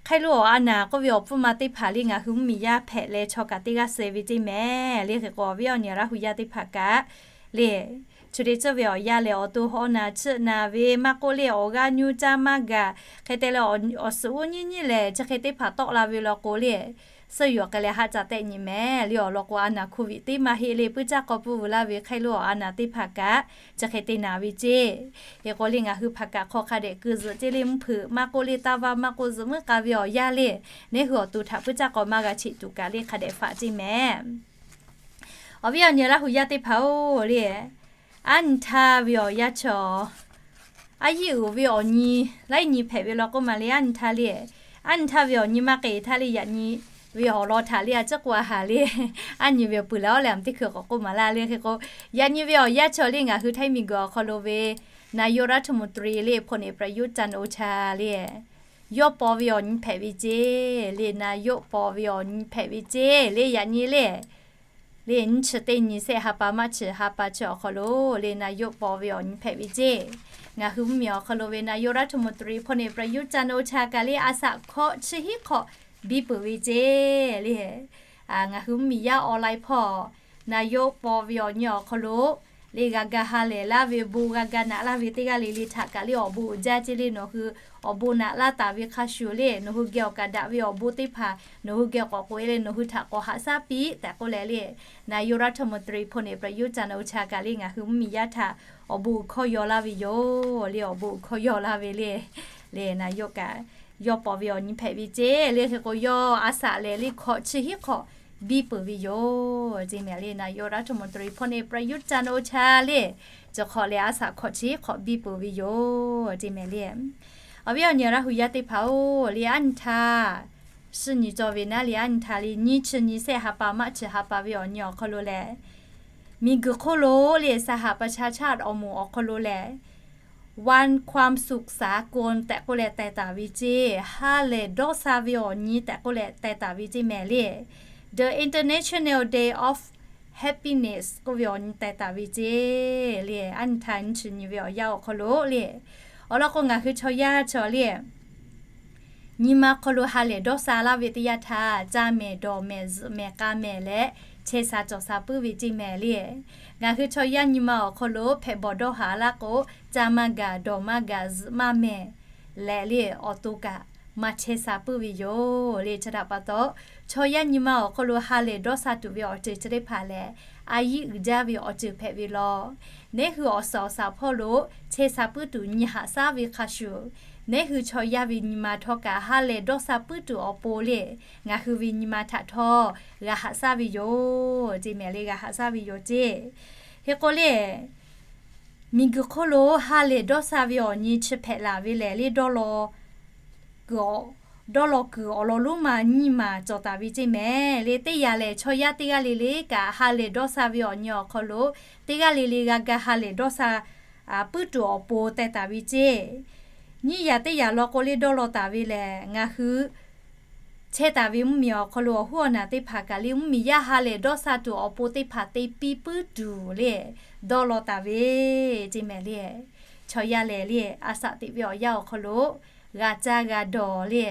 hk'aˇ lo awˬ a naˍ k'oˆ ve awˬ pfuhˇ ma teˇ hpaˍ le ngaˬ hui mvuhˇ miˬ yaˇ hpehꞈ leh chaw kaꞈ teˇ g'aˇ suh ve ce mehˍ le. Hk'e k'o awˬ viˉ awˬ nyi Laˇ hu yaˇ teˇ hpaˍ kaꞈ le, chi teˇ ceuˬ ve awˬ yanˇ lehˬ awˬ to hawˉ naˍ chiˆ naˍ ve maˇ k'oˆ le awˬ g'aˇ nyu caˇ maˇ gaˬ hk'e te leh awˬ suhˍ uˉ nyiˇ nyiˇ lehˬ chi hk'e teˇ hpaˍ tawˆ la ve law k'o le, suhˆ yuˬ k'ai leh haˆ ca tehˆ nyi mehˍ le. Awˬ lawn k'o a naˍ hko viꞈ teˇ maˇ heˆ le puiˉ caˇ k'aw pui veu laˇ ve hk'aˇ lo awˬ a naˍ teˇ hpaˍ kaꞈ chi hk'e te naˍ ve ce. Hk'e k'o le ngaˬ hui hpaˍ kaꞈ hk'aw hk'a dehꞈ keu zuhꞈ ce le mvuhˇ hpeuꞈ maˇ k'oˆ le taˇ vaˇ maˇ k'oˆ zuhꞈ muiˉ k'a ve awˬ yanˇ le, neˉ hui awˬ to htaꞈ puiˉ caˇ k'aw maˇ g'a cheꞈ tuˬ kaꞈ le hk'a dehꞈ faꞈ ce mehˍ. Awˬ viˉ awˬ nyi Laˇ hu yaˇ teˇ hpaˍ-oˬ le, aˉ nyi htaˇ ve awˬ yanˇ chaw, aˉ yiˇ uiˍ ve awˬ nyi, laiˉ nyi hpehꞈ ve law k'oˆ ma le aˉ nyi htaˇ le, aˉ nyi htaˇ ve awˬ nyi maˇ k'ai htaˇ le yaꞈ nyi ve awˬ lawn htaꞈ le a ciˉ k'oˆ a haˍ le, aˉ nyi ve awˬ pui leh awˉ leh a teˇ hkui k'awꞈ k'oˆ maˍ laˇ le. Hk'e k'o yaꞈ nyi ve awˬ yanˇ chaw le ngaˬ hui Htaiˇ miˬ guiˬ awˬ hk'aw lo ve นายกรัฐมนตรี le พลเอกประยุทธ์ จันทร์โอชา le, yawˇ paw ve awˬ nyi hpehꞈ ve ce, le นายก paw ve awˬ nyi hpehꞈ ve ce, le yaꞈ nyi le, le nyiˇ chi teˇ nyi sehˆ ha pa maˇ chi ha pa chi awˬ hk'aw lo le นายก paw ve awˬ nyi hpehꞈ ve ce. Ngaˬ hui mvuhˇ miˬ awˬ hk'aw lo ve นายกรัฐมนตรี พลเอกประยุทธ์ จันทร์โอชา kaꞈ le a shaꞈ hkawꞈ chi hiˉ hk'awꞈ biˇ peuˬ ve ce, le ngaˬ hui mvuhˇ miˬ yaˇ ออนไลน์ hpawˇ นายก paw ve awˬ nyi awˬ hk'aw lo le g'a ga ha lehˬ laˇ ve bon g'a ga naꞈ laˇ ve teˇ g'aˇ le le htaꞈ kaꞈ le awˬ bon uiˍ jaˇ ce le nawˬ hui awˬ bon naꞈ laˇ taˍ ve hk'a shuˍ le nawˬ hui geh awˬ kaꞈ daꞈ ve awˬ bon teˇ hpaˍ nawˬ hui geh k'awꞈ k'oꞈ e le nawˬ hui htaꞈ k'awꞈ haꞈ shaˉ piˇ tehꞈ k'oˆ leh le นายกรัฐมนตรี พลเอกประยุทธ์ จันทร์โอชา kaꞈ le ngaˬ hui mvuhˇ miˬ yaˇ htaꞈ awˬ bon uiˍ hkawˇ yaw laˇ ve yoˬ le. Awˬ bon uiˍ hkawˇ yaw laˇ ve le, le นายก kaꞈ yawˇ paw ve awˬ nyi hpehꞈ ve ce, le hk'e k'o yawˇ a shaꞈ lehˬ le hkawꞈ chi hiˉ hk'awꞈ biˇ peuˬ ve yoˬ ce mehˍ le นายกรัฐมนตรี พลเอกประยุทธ์ จันทร์โอชา le, chi hk'awꞈ lehˬ a shaꞈ hkawꞈ chi hiˉ hk'awꞈ biˇ peuˬ ve yoˬ ce mehˍ le. Awˬ viˉ awˬ nyi Laˇ hu yaˇ teˇ hpaˍ-oˬ le aˉ nyi htaˇ, suhˆ nyi cawˬ ve naˉ le aˉ nyi htaˇ le nyiˇ chi nyi sehˆ ha pa maˇ chi ha pa ve awˬ nyi awˬ hk'aw lo lehˬ, miˬ guiˬ hk'oˆ lo le สหประชาชาติ awˬ moˍ awˬ hk'aw lo lehˬ วันความสุขสากล tehꞈ k'oˆ leh teh taˍ ve ce, ha lehˬ dawˇ sha ve awˬ nyi tehꞈ k'oˆ leh teh taˍ ve ce mehˍ le. The International Day of Happiness k'oˆ ve awˬ nyi teh taˍ ve ce le. Aˉ nyi htaˇ nyiˇ chi nyi ve awˬ yanˇ awˬ hk'aw lo le, awˬ lawn k'o ngaˬ hui chaw yaˇ chaw le nyi ma hk'aw lo ha lehˬ dawˇ sha laˇ ve teˇ yanˇ htaˇ, caˇ mehˍ, dawˬ mehˍ, zuhꞈ mehˍ, k'a mehˍ leh chehˇ sha cawˬ sha puiˉ ve ce mehˍ le. Ngaˬ hui chaw yaˇ nyi ma awˬ hk'aw lo hpehꞈ bawˬ dawˇ haˍ laˇ k'o, caˇ maˇ gaˬ, dawˬ maˇ gaˬ, zuhꞈ maˇ mehˍ leh le awˬ to kaꞈ maˇ chehˇ sha puiˉ ve yoˬ le. Chi htaꞈ pa taw, chaw yaˇ nyi ma awˬ hk'aw lo ha lehˬ dawˇ sha tuˬ ve awˬ ceuˬ chi teˇ hpaˍ lehˬ, a yiˉ uiˍ jaˇ ve awˬ ceuˬ hpehꞈ ve law. Neˉ hui awˬ suhˍ awˬ suhˍ hpawˇ lo chehˇ sha puiˉ tuˬ nyi haꞈ shaˉ ve hk'a shuˍ, neˉ hui chaw yaˇ ve nyi ma htawˇ kaꞈ ha lehˬ dawˇ sha puiˉ tuˬ awˬ pon le, ngaˬ hui ve nyi ma htaꞈ htawˇ g'a haꞈ shaˉ ve yoˬ ceˇ mehˍ le, g'a haꞈ shaˉ ve yoˬ ceˇ. Hk'e k'o le, miˬguiˬ hk'oˆ lo ha lehˬ dawˇ sha ve awˬ nyi chi hpehꞈ laˬ ve lehˬ le, dawˇ law kuiˬ awˬ, dawˇ law kuiˬ awˬ lawn lonˉ ma nyiˇ maˬ cawˬ taˍ ve ceˇ mehˍ le. Teˇ yanˇ lehˬ, chaw yaˇ teˇ g'aˇ le le kaꞈ ha lehˬ dawˇ sha ve awˬ nyi awˬ hk'aw lo teˇ g'aˇ le le g'a ga ha lehˬ dawˇ sha puiˉ tuˬ awˬ pon teh taˍ ve ceˇ. Nyiˇ yanˇ teˇ yanˇ law k'o le, dawˇ law taˍ ve lehˬ, ngaˬ hui chehˇ taˍ ve mvuhˇmiˬ awˬ hk'aw lo awˬ hoˉ awˬ naˬ teˇ hpaˍ kaꞈ le, mvuhˇmiˬ yaˇ ha lehˬ dawˇ sha tuˬ awˬ pon teˇ hpaˍ te piˇ puiˉ tuˬ le, dawˇ law taˍ ve ceˇ mehˍ le. Chaw yaˇ lehˬ le, a shaꞈ teꞈ ve awˬ yanˇ awˬ hk'aw lo g'a caˇ g'a dawˬ le,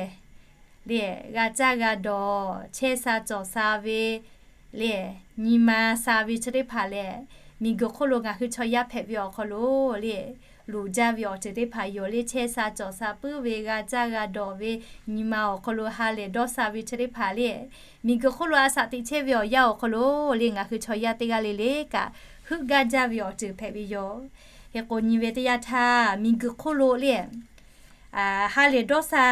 le, g'a caˇ g'a dawˬ, chehˇ sha cawˬ sha ve le, nyi ma sha ve chi teˇ hpaˍ lehˬ, miˬguiˬ hk'oˆ lo ngaˬ hui chaw yaˇ hpehꞈ ve awˬ hk'aw lo le, loˍ jaˇ ve awˬ ceuˬ teˇ hpaˍ yoˬ le. Chehˇ sha cawˬ sha puiˉ ve, g'a caˇ g'a dawˬ ve, nyi ma awˬ hk'aw lo ha lehˬ dawˇ sha ve chi teˇ hpaˍ le, miˬguiˬ hk'oˆ lo a shaꞈ teꞈ chehˇ ve awˬ yanˇ awˬ hk'aw lo le, ngaˬ hui chaw yaˇ teˇ g'aˇ le le kaꞈ heuˆ gaˇ jaˇ ve awˬ ceuˬ hpehꞈ ve yoˬ. Hk'e k'o, nyi ve teˇ yanˇ htaˇ, miˬguiˬ hk'oˆ lo le, ha lehˬ dawˇ sha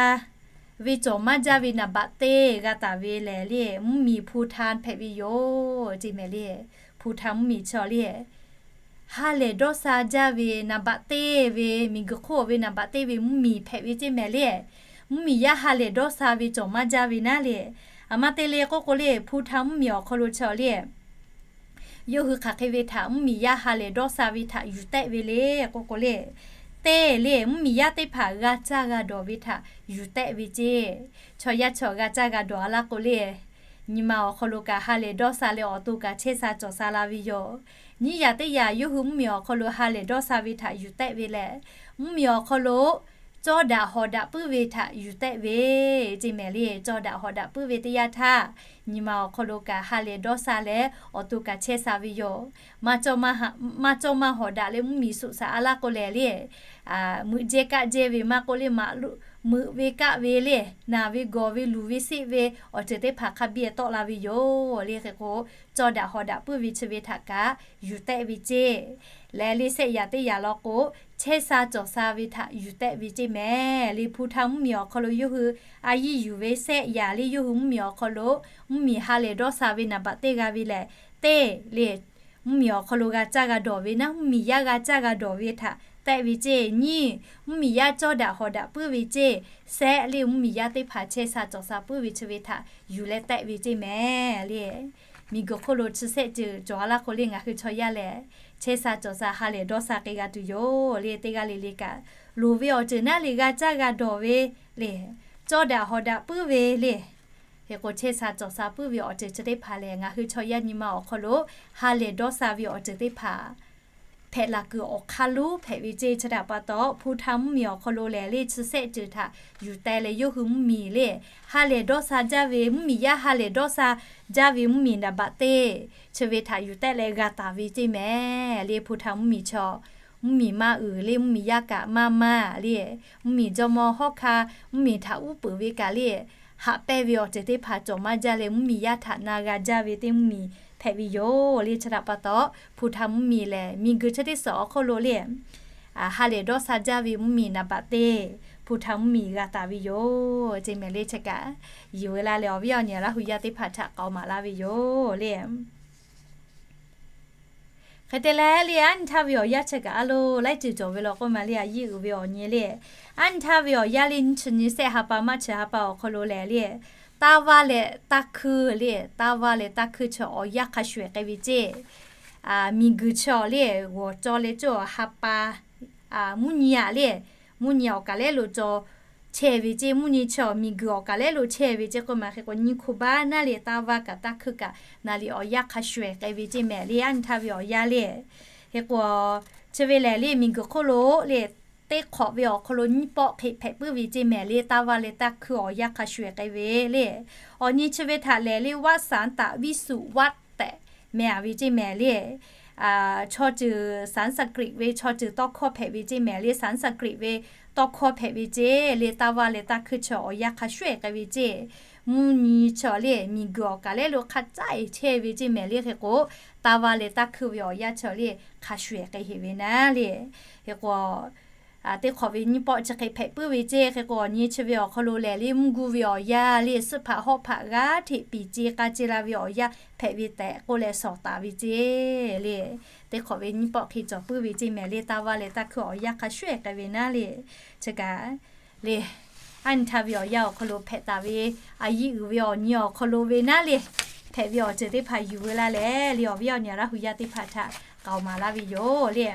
ve cawˬ maˇ jaˇ ve naˍ baꞈ teˇ g'a taˍ ve lehˬ le, mvuhˇmiˬ Bhutan hpehꞈ ve yoˬ ceˇ mehˍ le. Bhutan mvuhˇmiˬ chaw le, ha lehˬ dawˇ sha jaˇ ve naˍ baꞈ teˇ ve, miˬguiˬ hk'oˆ ve naˍ baꞈ teˇ ve mvuhˇmiˬ hpehꞈ ve ceˇ mehˍ le. Mvuhˇmiˬ yaˇ ha lehˬ dawˇ sha ve cawˬ maˇ jaˇ ve naˉ le. Aˬ ma te le k'oˆ k'o le, Bhutan mvuhˇmiˬ awˬ hk'aw lo chaw le, yawˇ hui hk'aˬ hk'e ve htaꞈ mvuhˇmiˬ yaˇ ha lehˬ dawˇ sha ve htaꞈ yuˬ tehˆ ve le k'oˆ k'o le, teˇ le, mvuhˇmiˬ yaˇ teˇ hpaˍ g'a caˇ g'a dawˬ ve htaꞈ yuˬ tehˆ ve ceˇ. Chaw yaˇ chaw g'a caˇ g'a dawˬ a laˇ k'o le, nyi ma awˬ hk'aw lo kaꞈ ha lehˬ dawˇ sha leh awˬ to kaꞈ chehˇ sha cawˬ sha la ve yoˬ. Nyiˇ yanˇ teˇ yanˇ yawˇ hui mvuhˇmiˬ awˬ hk'aw lo ha lehˬ dawˇ sha ve htaꞈ yuˬ tehˆ ve lehˬ, mvuhˇmiˬ awˬ hk'aw lo cawˇ daꞈ hawˍ daꞈ puiˉ ve htaꞈ yuˬ tehˆ ve ceˇ mehˍ le. Cawˇ daꞈ hawˍ daꞈ puiˉ ve teˇ yanˇ htaˇ, nyi ma awˬ hk'aw lo kaꞈ ha lehˬ dawˇ sha leh awˬ to kaꞈ chehˇ sha ve yoˬ. Maˇ cawˇ maˇ hawˍ daꞈ leh mvuhˇmiˬ suꞈ shaꞈ a laˇ k'o lehˬ le, meuꞈ jehˇ kaˆ jehˇ ve maˇ k'oˆ le, maꞈ meuꞈ ve kaˆ ve le, naˬ ve gawˬ ve luˬ ve seˆ ve awˬ ceuˬ teˇ hpaˍ hk'a biˇ tawˆ la ve yoˬ le. Hk'e k'o, cawˇ daꞈ hawˍ daꞈ puiˉ ve chi ve htaꞈ kaꞈ yuˬ tehˆ ve ceˇ. Lehˬ le, sehˆ yanˍ teˇ yanˍ law k'o, chehˇ sha cawˬ sha ve htaꞈ yuˬ tehˆ ve ceˇ mehˍ le. Bhutan mvuhˇmiˬ awˬ hk'aw lo yawˇ hui a yiˇ yuˬ ve sehˆ yanˍ le, yawˇ hui mvuhˇmiˬ awˬ hk'aw lo mvuhˇmiˬ ha lehˬ dawˇ sha ve naˍ baꞈ teˇ g'a ve lehˬ, teˇ le, mvuhˇmiˬ awˬ hk'aw lo g'a caˇ g'a dawˬ ve naˉ, mvuhˇmiˬ yaˇ g'a caˇ g'a dawˬ ve htaꞈ tehˆ ve ceˇ. Nyiˇ, mvuhˇmiˬ yaˇ cawˇ daꞈ hawˍ daꞈ puiˉ ve ceˇ. Sehˆ le, mvuhˇmiˬ yaˇ teˇ hpaˍ chehˇ sha cawˬ sha puiˉ ve chi ve htaꞈ yuˬ leh tehˆ ve ceˇ mehˍ le. Miˬguiˬ hk'oˆ lo chi sehˆ ceuˬ cawˬ a laˇ k'o le, ngaˬ hui chaw yaˇ lehˬ chehˇ sha cawˬ sha ha lehˬ dawˇ sha k'ai g'a tuˬ yoˬ le. Teˇ g'aˇ le le kaꞈ loˍ ve awˬ ceuˬ naˉ le, g'a caˇ g'a dawˬ ve le, cawˇ daꞈ hawˍ daꞈ puiˉ ve le. Hk'e k'o, chehˇ sha cawˬ sha puiˉ ve awˬ ceuˬ chi teˇ hpaˍ lehˬ, ngaˬ hui chaw yaˇ nyi ma awˬ hk'aw lo ha lehˬ dawˇ sha ve awˬ ceuˬ teˇ hpaˍ hpehꞈ laˬ kuiˬ awˬ hk'aˇ lonˉ hpehꞈ ve ceˇ. Chi htaꞈ pa taw, Bhutan mvuhˇmiˬ awˬ hk'aw lo lehˬ le, chi sehˆ ceuˬ htaꞈ yuˬ teh leh yawˇ hui mvuhˇmiˬ le, ha lehˬ dawˇ sha jaˇ ve mvuhˇmiˬ yaˇ ha lehˬ dawˇ sha jaˇ ve mvuhˇmiˬ naˍ baꞈ teˇ chi ve htaꞈ yuˬ tehˆ leh g'a taˍ ve ceˇ mehˍ le. Bhutan mvuhˇmiˬ chaw, mvuhˇmiˬ maˇ uiˍ le, mvuhˇmiˬ yaˇ kaꞈ maˇ maˇ le, mvuhˇmiˬ jawˇmawˇ hawˉ hkanˇ mvuhˇmiˬ htaꞈ uˉ peunˍ ve kaꞈ le, haꞈ pehnˇ ve awˬ ceuˬ teˇ hpaˍ cawˬ maˇ jaˇ leh, mvuhˇmiˬ yaˇ htaꞈ na g'a jaˇ ve teˇ mvuhˇmiˬ hpehꞈ ve yoˬ le. Chi htaꞈ pa taw, Bhutan mvuhˇmiˬ lehˬ miˬguiˬ chi teˇ suhˍ awˬ hk'oˆ lo le, ha lehˬ dawˇ sha jaˇ ve mvuhˇmiˬ naˍ baꞈ teˇ Bhutan mvuhˇmiˬ g'a taˍ ve yoˬ ceˇ mehˍ le. Chi kaꞈ yuˬ ve la leh, awˬ viˉ awˬ nyi Laˇ hu yaˇ teˇ hpaˍ htaꞈ k'aoˍ maˍ laˇ ve yoˬ le. Hk'e te leh le, aˉ nyi htaˇ ve awˬ yanˇ chi kaꞈ a lo laiˉ ceuˬ cawˬ ve law k'oˆ ma le, a yiˇ uiˍ ve awˬ nyi le, aˉ nyi htaˇ ve awˬ yanˇ le, nyiˇ chi nyi sehˆ ha pa maˇ chi ha pa awˬ hk'aw lo lehˬ le, taˇ vaˇ leh taˇ hkuiˇ le, taˇ vaˇ leh taˇ hkuiˇ chi awˬ yanˇ hk'a shuˍ ehˍ k'ai ve ceˇ. Miˬguiˬ chi awˬ le, g'awˬ caw leh cawˇ ha pa, mvuhˇ nyi aꞈ le, mvuhˇ nyi awˬ kaˬ lehˉ lo caw chehˇ ve ceˇ. Mvuhˇ nyi chi awˬ miˬguiˬ awˬ kaˬ lehˉ lo chehˇ ve ceˇ k'oˆ ma. Hk'e k'o, nyiˇ hk'oˆ baˆ naˉ le, taˇ vaˇ kaꞈ taˇ hkuiˇ kaꞈ na le awˬ yanˇ hk'a shuˍ ehˍ k'ai ve ceˇ mehˍ le, aˉ nyi htaˇ ve awˬ yanˇ le. Hk'e k'o, chi ve lehˬ le, miˬguiˬ hk'oˆ lo le, teˇ hk'awꞈ ve awˬ hk'aw lo nyiˇ pawˆ hk'e hpehꞈ puiˉ ve ceˇ mehˍ le, taˇ vaˇ leh taˇ hkuiˇ awˬ yanˇ hk'a shuˍ ehˍ k'ai ve le. Awˬ nyi chi ve htaꞈ lehˬ le, วสันตวิสุวัต tehꞈ meh a ve ceˇ mehˍ le. Chaw ceuˬ Sanskrit ve chaw ceuˬ tawˇ hkawˇ hpehꞈ ve ceˇ mehˍ le, Sanskrit ve tawˇ hkawˇ hpehꞈ ve ceˇ le. Taˇ vaˇ leh taˇ hkuiˇ chi awˬ yanˇ hk'a shuˍ ehˍ k'ai ve ceˇ. Mvuhˇ nyi chi awˬ le, miˬguiˬ awˬ kaˬ lehˉ lo hk'a caˉ ehˍ chehˇ ve ceˇ mehˍ le. Hk'e k'o, taˇ vaˇ leh taˇ hkuiˇ ve awˬ yanˇ chi le hk'a shuˍ ehˍ k'ai heˆ ve naˉ le. Hk'e k'o, teˇ hk'awꞈ ve nyiˇ pawˆ chi hk'e hpehꞈ puiˉ ve ceˇ. Hk'e k'o, nyi chi ve awˬ hk'aw lo lehˬ le mvuhˇ gu ve awˬ yanˇ le, suhˆ hpaꞈ hawˆ hpaꞈ g'aˇ hteꞈ piˍ ce k'a ce la ve awˬ yanˇ hpehꞈ ve tehꞈ k'oˆ leh shawˍ taˍ ve ceˇ le. Teˇ hk'awꞈ ve nyiˇ pawˆ hk'e cawˬ puiˉ ve ceˇ mehˍ le, taˇ vaˇ leh taˇ hkuiˇ awˬ yanˇ hk'a shuˍ ehˍ k'ai ve naˉ le. Chi kaꞈ le, aˉ nyi htaˇ ve awˬ yanˇ awˬ hk'aw lo hpehꞈ taˍ ve, a yiˇ uiˍ ve awˬ nyi awˬ hk'aw lo ve naˉ le, hpehꞈ ve awˬ ceuˬ teˇ hpaˍ yuˬ ve laˇ leh le, awˬ viˉ awˬ nyi Laˇ hu yaˇ teˇ hpaˍ htaꞈ k'aoˍ maˍ laˇ ve yoˬ le.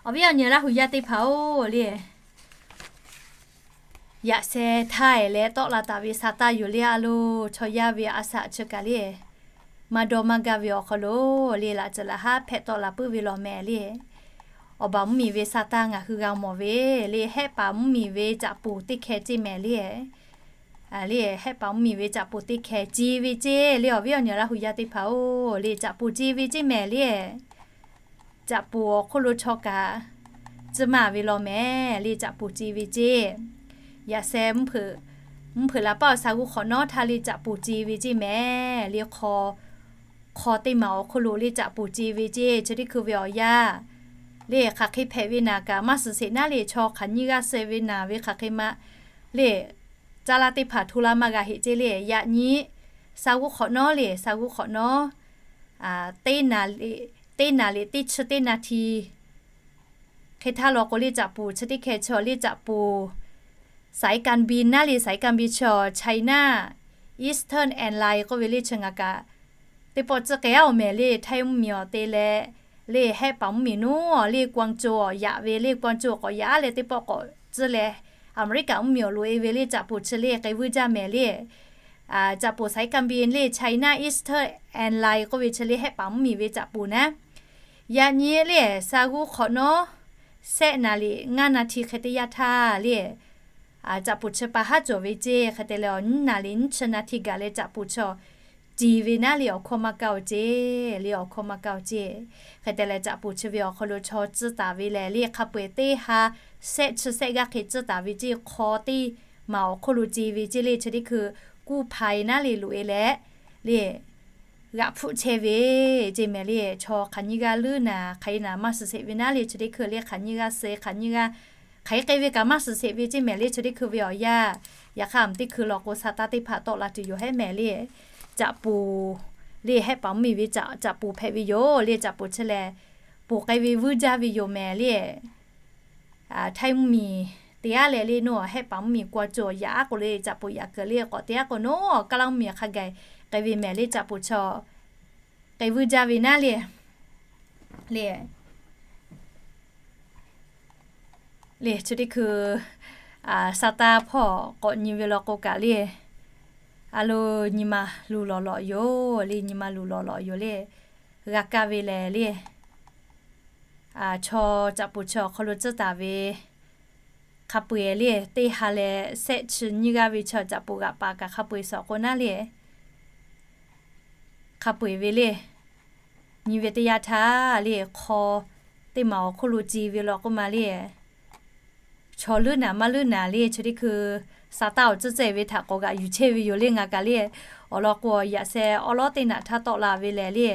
Awˬ viˉ awˬ nyi Laˇ hu yaˇ teˇ hpaˍ-oˬ le, yaꞈ sheh htaˇ ehˍ leh tawˆ la taˍ ve sa taˇ yoˬ le. A lo, chaw yaˇ ve a shaꞈ chi kaꞈ le, maˇ dawˇ maˇ gaˇ ve awˬ hk'aw lo le, laꞈ ceuˬ laꞈ haˉ hpehꞈ tawˆ la puiˉ ve law mehˍ le. Awˬ baˬ mvuhˇ miˬ ve sa taˇ ngaˬ hui g'a mawˬ ve le, hehˆ paˍ mvuhˇ miˬ ve caꞈ poˍ teˇ hkeh ceˇ mehˍ le. Le hehˆ paˍ mvuhˇ miˬ ve caꞈ poˍ teˇ hkeh ce ve ceˇ le. Awˬ viˉ awˬ nyi Laˇ hu yaˇ teˇ hpaˍ-oˬ le, caꞈ poˍ ce ve ceˇ mehˍ le. Caꞈ poˍ awˬ hk'oˆ lo chaw kaꞈ tcuhˇ maˇ ve law mehˍ le, caꞈ poˍ ce ve ceˇ. Yaꞈ sheh mvuhˇ hpeuꞈ laˬ paˆ awˬ sa g'uˇ hk'awꞈ nawˉ htaˇ le caꞈ poˍ ce ve ceˇ mehˍ le. Hk'aw, hk'aw teˇ maˬ awˬ hk'oˆ lo le caꞈ poˍ ce ve ceˇ. Chi teˇ hkui ve awˬ yanˇ le, hk'aˬ hk'e hpehꞈ ve naˍ kaꞈ maˇ suhˍ sheˍ naˉ le, chaw hk'aˬ nyiˇ g'aˇ suh ve naˍ ve hk'aˬ hk'e ma le, caˇ laˇ teˇ hpaˍ hto laˇ maˇ g'a heˆ ceˇ le. Yaꞈ nyi sa g'uˇ hk'awꞈ nawˉ le, sa g'uˇ hk'awꞈ nawˉ teˇ naˍ liꞈ teˇ chi teˇ naˍ hti hk'e htaˇ law k'o le, caꞈ poˍ chi teˇ hkeh chi le caꞈ poˍ สายการบิน naˉ le, สายการบิน chi China Eastern Airline k'oˆ ve le, chi ngaˬ kaꞈ teˇ pawˆ tcuhˇ k'ai-a awˬ mehˍ le. Htaiˇ mvuhˇ miˬ awˬ te leh le, hehˆ paˍ mvuhˇ miˬ naˉ le, กวางโจว awˬ yaꞈ ve le, กวางโจว k'awꞈ yaꞈ leh teˇ pawˆ k'awꞈ tcuhˇ leh, Aˍmeˍriˆkaꞈ mvuhˇ miˬ awˬ loꞈ-e ve le caꞈ poˍ chi le k'ai vuiˇ jaˇ mehˍ le. Caꞈ poˍ สายการบิน le, China Eastern Airline k'oˆ ve chi le hehˆ paˍ mvuhˇ miˬ ve caꞈ poˍ naˉ, yaꞈ nyi le sa g'uˇ hk'awꞈ nawˉ shehˆ naˍ liꞈ ngaˇ naˍ hti hk'e teˇ yanˇ htaˇ le, caꞈ poˍ chi pa haˉ cawˬ ve ceˇ. Hk'e te leh awˬ nyiˉ naˍ liꞈ nyiˇ chi naˍ hti gaˬ leh caꞈ poˍ chi ce ve naˉ le, awˬ hkawˇ maˇ kaˇ-oˬ ceˇ le, awˬ hkawˇ maˇ kaˇ-oˬ ceˇ. Hk'e te leh caꞈ poˍ chi ve awˬ hk'aw lo chaw tcuhˇ taˍ ve lehˬ le, hk'a peu-eˬ teˇ ha shehˆ chi shehˆ g'aˇ hk'e tcuhˇ taˍ ve ceˇ. Hk'aw teˇ maˬ awˬ hk'oˆ lo ce ve ceˇ le. Chi teˇ hkui กู้ภัย naˉ le loꞈ-e leh le g'aꞈ hpfuhˆ chehˇ ve ceˇ mehˍ le. Chaw hk'aˬ nyiˇ g'aˇ leuˉ naˍ, hk'aˬ hk'e naˍ maˇ suhˍ sheˍ ve naˉ le. Chi teˇ hkui le hk'aˬ nyiˇ g'aˇ suh, hk'aˬ nyiˇ g'aˇ hk'aˬ hk'e k'ai ve kaꞈ maˇ suhˍ sheˍ ve ceˇ mehˍ le. Chi teˇ hkui ve awˬ yanˇ, yaꞈ hk'aˇ teˇ hkui law k'o sa taˇ teˇ hpaˍ tawˆ la tuˬ yoˬ hehˉ mehˍ le. Caꞈ poˍ le, hehˆ paˍ mvuhˇ miˬ ve caꞈ, caꞈ poˍ hpehꞈ ve yoˬ le. Caꞈ poˍ chi lehˬ, poˍ k'ai ve vuiˇ jaˇ ve yoˬ mehˍ le. Htaiˇ mvuhˇ miˬ te-a leh le, nawˬ hehˆ paˍ mvuhˇ miˬ กวางโจว yaꞈ-a k'o le, caꞈ poˍ yaꞈ kuiˬ le k'awꞈ te-a k'o, nawˬ Kaˇlaˇ mvuhˇ miˬ hk'a gaˬ k'ai ve mehˍ le. Caꞈ poˍ chi k'ai vuiˇ jaˇ ve naˉ le. Le, le chi teˇ hkui sa taˇ hpawˇ k'awꞈ nyi ve law k'o kaꞈ le, a lo, nyi ma luˬ lawˬ lawꞈ yoˬ le, nyi ma luˬ lawˬ lawꞈ yoˬ le. G'a kaˇ ve lehˬ le, chaw caꞈ poˍ chi awˬ hk'aw lo tcuhˇ taˍ ve hk'a peu-eˬ le, teˇ ha leh shehˆ chi nyiˇ g'aˇ ve chaw caꞈ poˍ g'aꞈ paˍ kaꞈ hk'a peu-eˬ suh k'o naˉ le, hk'a peu-eˬ ve le, nyi ve teˇ yanˇ htaˇ le, hk'aw teˇ maˬ awˬ hk'oˆ lo ce ve law k'oˆ ma le, chaw leuˉ naˍ maˇ leuˉ naˍ le. Chi teˇ hkui sa taˇ awˬ tcuhˇ tcuhˇ ve htaꞈ k'awꞈ g'aꞈ yuˬ chehˇ ve yoˬ le ngaˬ kaꞈ le. Awˬ lawn k'o, yaꞈ sheh awˉ lawˉ teˇ naꞈ htaˇ tawˆ la ve lehˬ le,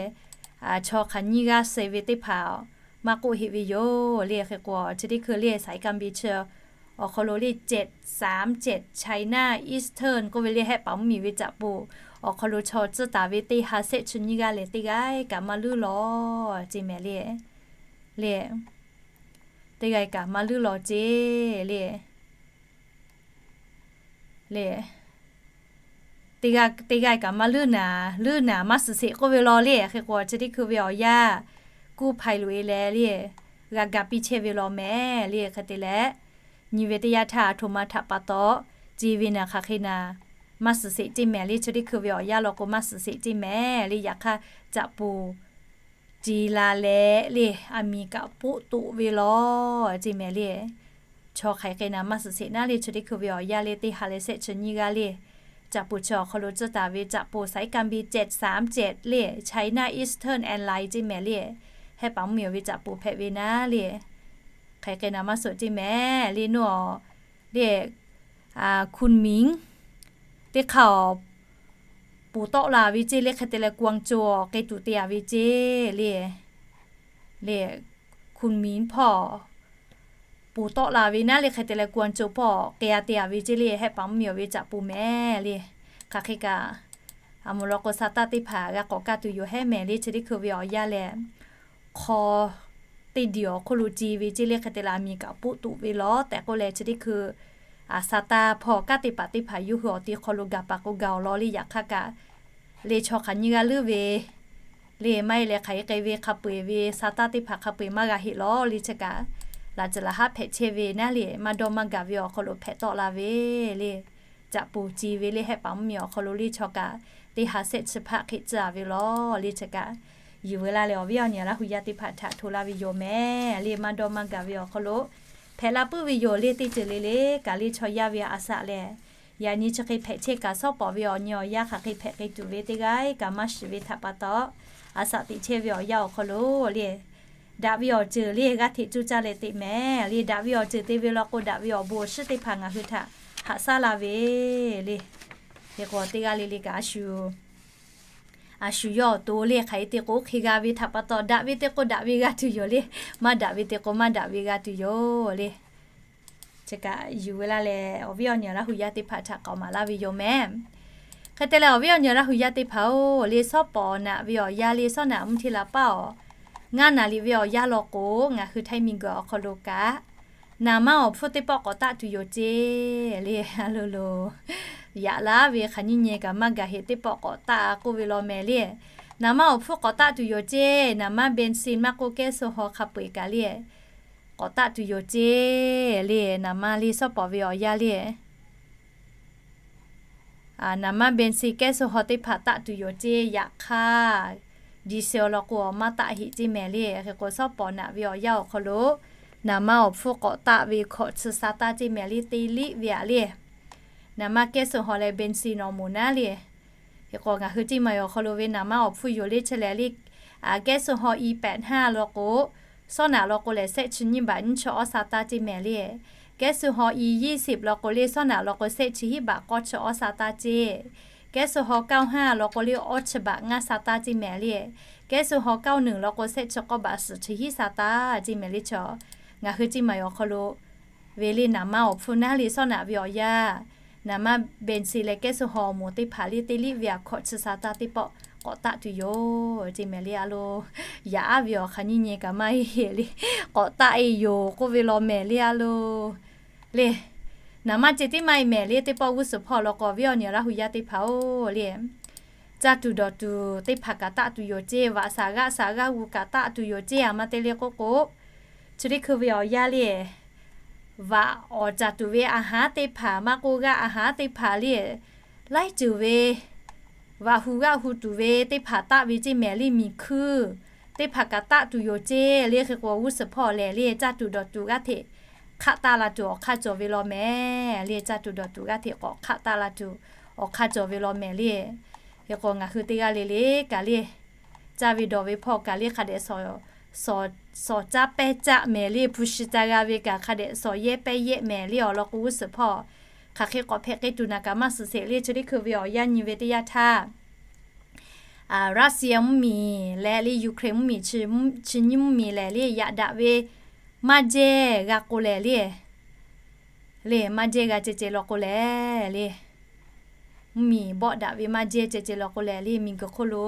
chaw hk'aˬ nyiˇ g'aˇ suh ve teˇ hpaˍ maˇ k'oˆ heˆ ve yoˬ le. Hk'e k'o, chi teˇ hkui le สายการบิน chi awˬ hk'aw lo le เจ็ดสามเจ็ด China Eastern k'oˆ ve le, hehˆ paˍ mvuhˇ miˬ ve caꞈ poˍ awˬ hk'aw lo chaw tcuhˇ taˍ ve teˇ ha shehˆ chi nyiˇ g'aˇ lehˬ, teˇ g'aˇ kaꞈ maˇ leuˉ lawˬ ceˇ mehˍ le. Le, teˇ g'aˇ kaꞈ maˇ leuˉ lawˬ ceˇ le. Le, teˇ g'aˇ kaꞈ maˇ leuˉ naˍ, leuˉ naˍ maˇ suhˍ sheˍ k'oˆ ve law le. Hk'e k'o, chi teˇ hkui ve awˬ yanˇ กู้ภัย loꞈ-e leh le, g'a ga piˇ chehˇ ve law mehˍ le. Hk'e te leh, nyi ve teˇ yanˇ htaˇ a htoꞈ ma htaꞈ pa taw ce ve naˍ hk'aˬ hk'e naˍ maˇ suhˍ sheˍ ceˇ mehˍ le. Chi teˇ hkui ve awˬ yanˇ law k'o maˇ suhˍ sheˍ ceˇ mehˍ le. Yaꞈ hk'aˇ caꞈ poˍ ce la leh le, aˬ miˍ kaꞈ poˆ toꞈ ve law ceˇ mehˍ le. Chaw hk'aˬ hk'e naˍ maˇ suhˍ sheˍ naˉ le. Chi teˇ hkui ve awˬ yanˇ le, teˇ ha leh shehˆ chi nyiˇ g'aˇ le, caꞈ poˍ chi awˬ hk'aw lo tcuhˇ taˍ ve caꞈ poˍ สายการบิน เจ็ดสามเจ็ด le, China Eastern Airline ceˇ mehˍ le. Hehˆ paˍ mvuhˇ miˬ ve caꞈ poˍ hpehꞈ ve naˉ le, hk'aˬ hk'e naˍ maˇ suhˍ ceˇ mehˍ le. Nawˬ le, คุณหมิง teˇ hk'aˇ ponˬ tawˆ la ve ceˇ le. Hk'e te leh กวางโจว k'e tuˬ te-a ve ceˇ le. Le, Kunmingh hpawˇ ponˬ tawˆ la ve naˉ le. Hk'e te leh กวางโจว hpawˇ k'ai-a te-a ve ceˇ le. Hehˆ paˍ mvuhˇmiˬ awˬ ve caꞈ poˍ mehˍ le. Hk'aˬ hk'e kaꞈ, a moˍ lawn k'o, sa taˇ teˇ hpaˍ g'a k'awꞈ kaˇ tuˬ yoˬ hehˉ mehˍ le. Chi teˇ hkui ve awˬ yanˇ lehˬ, hk'aw teˇ diˬ awˬ hk'oˆ lo ce ve ceˇ le. Hk'e te leh a miˍ kaꞈ poˆ toꞈ ve lawˬ tehꞈ k'oˆ leh, chi teˇ hkui a sa taˇ hpawˇ kanˉ teˇ hpaˍ teˇ hpaˍ yawˇ hui awˬ te hk'aw lo gaˬ paˍ k'o gaˬ awˬ lawn le. Yaꞈ hk'aˇ kaꞈ, le chaw hk'aˬ nyiˇ g'aˇ leuˉ ve le, maˇ heˆ leh hk'aˬ hk'e k'ai ve hk'a peu-eˬ ve sa taˇ teˇ hpaˍ hk'a peu-eˬ maˇ g'a heˆ lawˬ le. Chi kaꞈ, laꞈ cuˬ laꞈ haˉ hpehꞈ chehˇ ve naˉ le, maˇ dawˇ maˇ gaˬ ve awˬ hk'aw lo hpehꞈ tawˆ la ve le. Caꞈ poˍ ce ve le. Hehˆ paˍ mvuhˇmiˬ awˬ hk'aw lo le chaw kaꞈ teˇ ha sehˆ chi hpaˆ hk'e tcuh-a ve lawˬ le. Chi kaꞈ, yuˬ ve laˇ leh awˬ viˉ awˬ nyi Laˇ hu yaˇ teˇ hpaˍ htaꞈ hto laˇ ve yoˬ mehˍ le. Maˇ dawˇ maˇ gaˬ ve awˬ hk'aw lo hpehꞈ la puiˉ ve yoˬ le. Teˇ ceuˬ le le kaꞈ le chaw yaˇ ve a saꞈ lehˬ, yaꞈ nyi chi hk'e hpehꞈ chehˇ kaꞈ, shawˉ pawˍ ve awˬ nyi awˬ yanˇ hk'aˬ hk'e hpehꞈ k'ai tuˬ ve teˇ g'aˇ kaꞈ maˇ shiˍ ve htaꞈ pa taw, a saꞈ teꞈ chehˇ ve awˬ yanˇ awˬ hk'aw lo le, daꞈ ve awˬ ceuˬ le g'aˇ hteꞈ coˇ caˇ leh teꞈ mehˍ le. Daꞈ ve awˬ ceuˬ te ve law k'o, daꞈ ve awˬ bon awˬ shiˉ teˇ hpaˍ ngaˬ hui htaꞈ haꞈ shaˉ la ve le. Hk'e k'o teˇ g'aˇ le le kaꞈ a shu a shu yawˇ awˬ to le hk'aˬ hk'e te k'o hk'e g'a ve htaꞈ pa taw, daꞈ ve te k'o daꞈ ve g'a tuˬ yoˬ le. Maˇ daꞈ ve te k'o maˇ daꞈ ve g'a tuˬ yoˬ le. Chi kaꞈ yuˬ ve laˇ leh awˬ viˉ awˬ nyi Laˇ hu yaˇ teˇ hpaˍ htaꞈ k'aoˍ maˍ laˇ ve yoˬ mehˍ. Hk'e te leh awˬ viˉ awˬ nyi Laˇ hu yaˇ teˇ hpaˍ-oˬ, le shawˉ pawˍ naꞈ ve awˬ yanˇ le shawˉ naꞈ mvuhˇ hteˇ la paˉ awˬ ngaˇ naˍ riˍ ve awˬ yanˇ law k'o, ngaˬ hui Htaiˇ miˬguiˬ awˬ hk'aw lo kaꞈ naˍ manˇ awˬ hpfuhˇ teˇ pawˆ k'awꞈ taˆ tuˬ yoˬ ceˇ le. A lo lo, yaꞈ laˇ ve hk'aˬ nyiˇ nyi kaꞈ maˇ gaˬ heꞈ teˇ pawˆ k'awꞈ taˆ k'oˆ ve law mehˍ le. Naˍ manˇ awˬ hpfuhˇ k'awꞈ taˆ tuˬ yoˬ ceˇ. Naˍ manˇ เบนซิน maˇ k'oˆ แก๊สโซฮอล์ hk'a peu-eˬ kaꞈ le k'awꞈ taˆ tuˬ yoˬ ceˇ le. Naˍ manˇ le shawˉ pawˍ ve awˬ yanˇ le naˍ manˇ เบนซิน แก๊สโซฮอล์ teˇ hpaˍ taˆ tuˬ yoˬ ceˇ. Yaꞈ hk'aˇ, ดีเซล law k'o maˇ taˆ heꞈ ceˇ mehˍ le. Hk'e k'o shawˉ pawˍ naꞈ ve awˬ yanˇ awˬ hk'aw lo naˍ manˇ awˬ hpfuhˇ k'awꞈ taˆ ve hkawꞈ chi sa taˇ ceˇ mehˍ le, teˇ liˆ ve aꞈ le. Naˍ manˇ แก๊สโซฮอล์ leh เบนซิน awˬ moˍ naˉ le. Hk'e k'o ngaˬ hui ceˇ maˬ awˬ hk'aw lo ve naˍ manˇ awˬ hpfuhˇ yoˬ le chi lehˬ le, แก๊สโซฮอล์ e แปดห้า law k'o, shawˉ naꞈ law k'o lehˬ shehˆ chi nyiˇ baꞈ nyiˇ chi awˇ sa taˇ ceˇ mehˍ le. แก๊สโซฮอล์ e ยี่สิบ law k'o le shawˉ naꞈ law k'o shehˆ chi hiˉ baꞈ k'awˇ chi awˇ sa taˇ ceˇ. แก๊สโซฮอล์ เก้าห้า law k'o le awˇ chi baꞈ ngaˇ sa taˇ ceˇ mehˍ le. แก๊สโซฮอล์ เก้าหนึ่ง law k'o shehˆ chi k'awˇ baꞈ suhˍ chi hiˉ sa taˇ ceˇ mehˍ le. Chaw ngaˬ hui ceˇ maˬ awˬ hk'aw lo ve le naˍ manˇ awˬ hpfuhˇ naˉ le shawˉ naꞈ ve awˬ yanˇ, naˍ manˇ เบนซิน leh แก๊สโซฮอล์ awˬ moˍ teˇ hpaˍ le teˇ liˆ ve aꞈ hkawꞈ chi sa taˇ teˇ pawˆ k'awꞈ taˆ tuˬ yoˬ ceˇ mehˍ le. A lo, yaꞈ aˉ ve awˬ hk'aˬ nyiˇ nyi kaꞈ maˇ heˆ le, k'awꞈ taˆ e yoˬ k'oˆ ve law mehˍ le. A lo, le, naˍ manˇ ceh tiˉ maˇ e mehˍ le. Teˇ pawˆ g'uˇ suhˍ hpawˇ law k'o awˬ viˉ awˬ nyi Laˇ hu yaˇ teˇ hpaˍ-oˬ le, caˇ tuˬ dawˬ tuˬ teˇ hpaˍ kaꞈ taˆ tuˬ yoˬ ceˇ. Vaꞈ shaˍ g'aˆ shaˍ g'aˇ g'u kaꞈ taˆ tuˬ yoˬ ceˇ. A ma te le k'oˆ k'o, chi teˇ hkui ve awˬ yanˇ le, vaꞈ awˬ caˍ tuˬ ve a haˉ teˇ hpaˍ maˇ k'oˆ, g'aˇ a haˉ teˇ hpaˍ le, laiˉ ceuˬ ve vaꞈ hu g'aˆ hu tuˬ ve teˇ hpaˍ taˆ ve ceˇ mehˍ le. Miˬ hkuiˇ teˇ hpaˍ kaꞈ taˆ tuˬ yoˬ ceˇ le. Hk'e k'o g'uˇ suhˍ hpawˇ lehˬ le, caˇ tuˬ dawˬ tuˬ g'aˇ hteꞈ hk'aˆ taˆ la tuˬ awˬ hk'aˇ cawˬ ve law mehˍ le. Caˇ tuˬ dawˬ tuˬ g'aˇ hteꞈ k'awꞈ hk'aˆ taˆ la tuˬ awˬ hk'aˇ cawˬ ve law mehˍ le. Hk'e k'o ngaˬ hui teˇ g'aˇ le le kaꞈ le, caˇ ve dawˬ ve hpawˇ kaꞈ le hk'a dehꞈ shawˍ caˉ pehˇ caˆ mehˍ le. Hpu shi ca g'a ve kaꞈ hk'a dehꞈ shawˍ yehˇ pehˇ yehˆ mehˍ le. Awˬ lawn k'o g'uˇ suhˍ hpawˇ hk'aˬ hk'e k'awꞈ hpehꞈ k'ai tuˬ naˍ kaꞈ maˇ suhˍ sheˍ le. Chi teˇ hkui ve awˬ yanˇ nyi ve teˇ yanˇ htaˇ, Russia mvuhˇmiˬ leh le Ukraine mvuhˇmiˬ chi nyiˇ mvuhˇmiˬ lehˬ le, yaꞈ daꞈ ve maˇ jehˇ g'a k'o lehˬ le, le maˇ jehˇ g'a ceh ceh law k'o lehˬ le, mvuhˇmiˬ bawˆ daꞈ ve maˇ jehˇ ceh ceh law k'o lehˬ le, miˬguiˬ hk'oˆ lo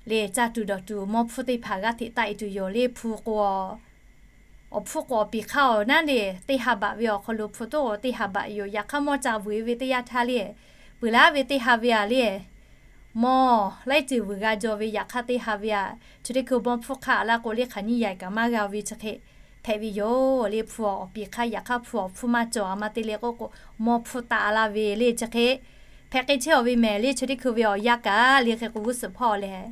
le caˇ tuˬ dawˬ tuˬ mawˇ hpfuhˇ teˇ hpaˍ g'aˇ hteꞈ taˆ e tuˬ yoˬ le. Hpu k'o, awˬ hpfuhˇ k'o awˬ piˍ hk'aˇ awˬ naˉ le, teˇ ha baꞈ ve awˬ hk'aw lo hpu toˆ teˇ ha baꞈ yoˬ. Yaꞈ hk'aˇ mawˇ ca vuiˬ e ve teˇ yanˇ htaˇ le, peuˬ laˉ ve teˇ ha ve aꞈ le, mawˇ laiˉ ceuˬ vuiˬ g'a jaw ve yaꞈ hk'aˇ teˇ ha ve aꞈ, chi teˇ hkui mawˇ hpfuhˇ hk'aˇ a laˇ k'o le hk'aˬ nyiˇ yaꞈ kaꞈ maˇ g'a ve chi hk'e hpehꞈ ve yoˬ le. Hpu awˬ piˍ hk'aˇ yaꞈ hk'aˇ hpu awˬ hpfuhˇ maˇ cawˬ a ma te le k'oˆ k'o, mawˇ hpfuhˇ taˆ a laˇ ve le chi hk'e hpehꞈ k'ai chehˇ a ve mehˍ le. Chi teˇ hkui ve awˬ yanˇ kaꞈ le hk'e k'o g'uˇ suhˍ hpawˇ lehˬ,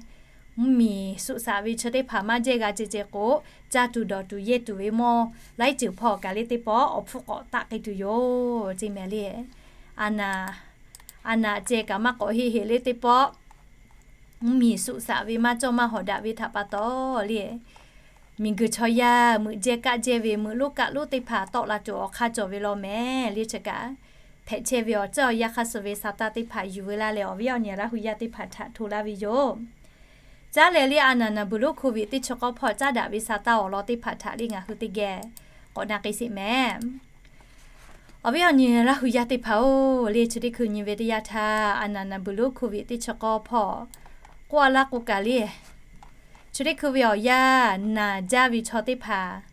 mvuhˇmiˬ suˆ shaꞈ ve chi teˇ hpaˍ maˇ jehˇ g'a ceh ceh k'o, caˇ tuˬ dawˬ tuˬ yehˇ tuˬ ve mawˇ laiˉ ceuˬ hpawˇ kaꞈ le teˇ pawˆ awˬ hpfuhˇ k'awꞈ taˆ k'ai tuˬ yoˬ ceˇ mehˍ le. A naˍ, a naˍ ceh kaꞈ maˇ k'awꞈ heˆ heˆ le teˇ pawˆ mvuhˇmiˬ suˆ shaꞈ ve maˇ cawˇ maˇ hawˍ daꞈ ve htaꞈ pa taw le, miˬguiˬ chaw yaˇ meuꞈ jehˇ kaˆ jehˇ ve meuꞈ lonˉ kaˆ lonˉ teˇ hpaˍ tawˆ la tuˬ awˬ hk'aˇ cawˬ ve law mehˍ le. Chi kaꞈ hpehꞈ chehˇ ve awˬ ceuˬ awˬ yanˇ hk'aˇ suh ve sa taˇ teˇ hpaˍ yuˬ veu laˇ leh awˬ viˉ awˬ nyi Laˇ hu yaˇ teˇ hpaˍ htaꞈ hto laˇ ve yoˬ. Caˉ leh liˇ a naˬ naˬ buˬ lonˉ COVID teˇ chi k'awˇ hpawˇ caˉ daꞈ ve sa taˇ awˬ lawn teˇ hpaˍ htaꞈ liˇ ngaˬ hui teˇ geh k'awꞈ na k'ai sheˍ mehˍ. Awˬ viˉ awˬ nyi Laˇ hu yaˇ teˇ hpaˍ-oˬ, liˇ chi teˇ hkui nyi ve teˇ yanˇ htaˇ a naˬ naˬ buˬ lonˉ COVID teˇ chi k'awˇ hpawˇ k'oˆ a laˇ k'o kaꞈ liˇ, chi teˇ hkui ve awˬ yanˇ naˬ jaˇ ve chaw teˇ hpaˍ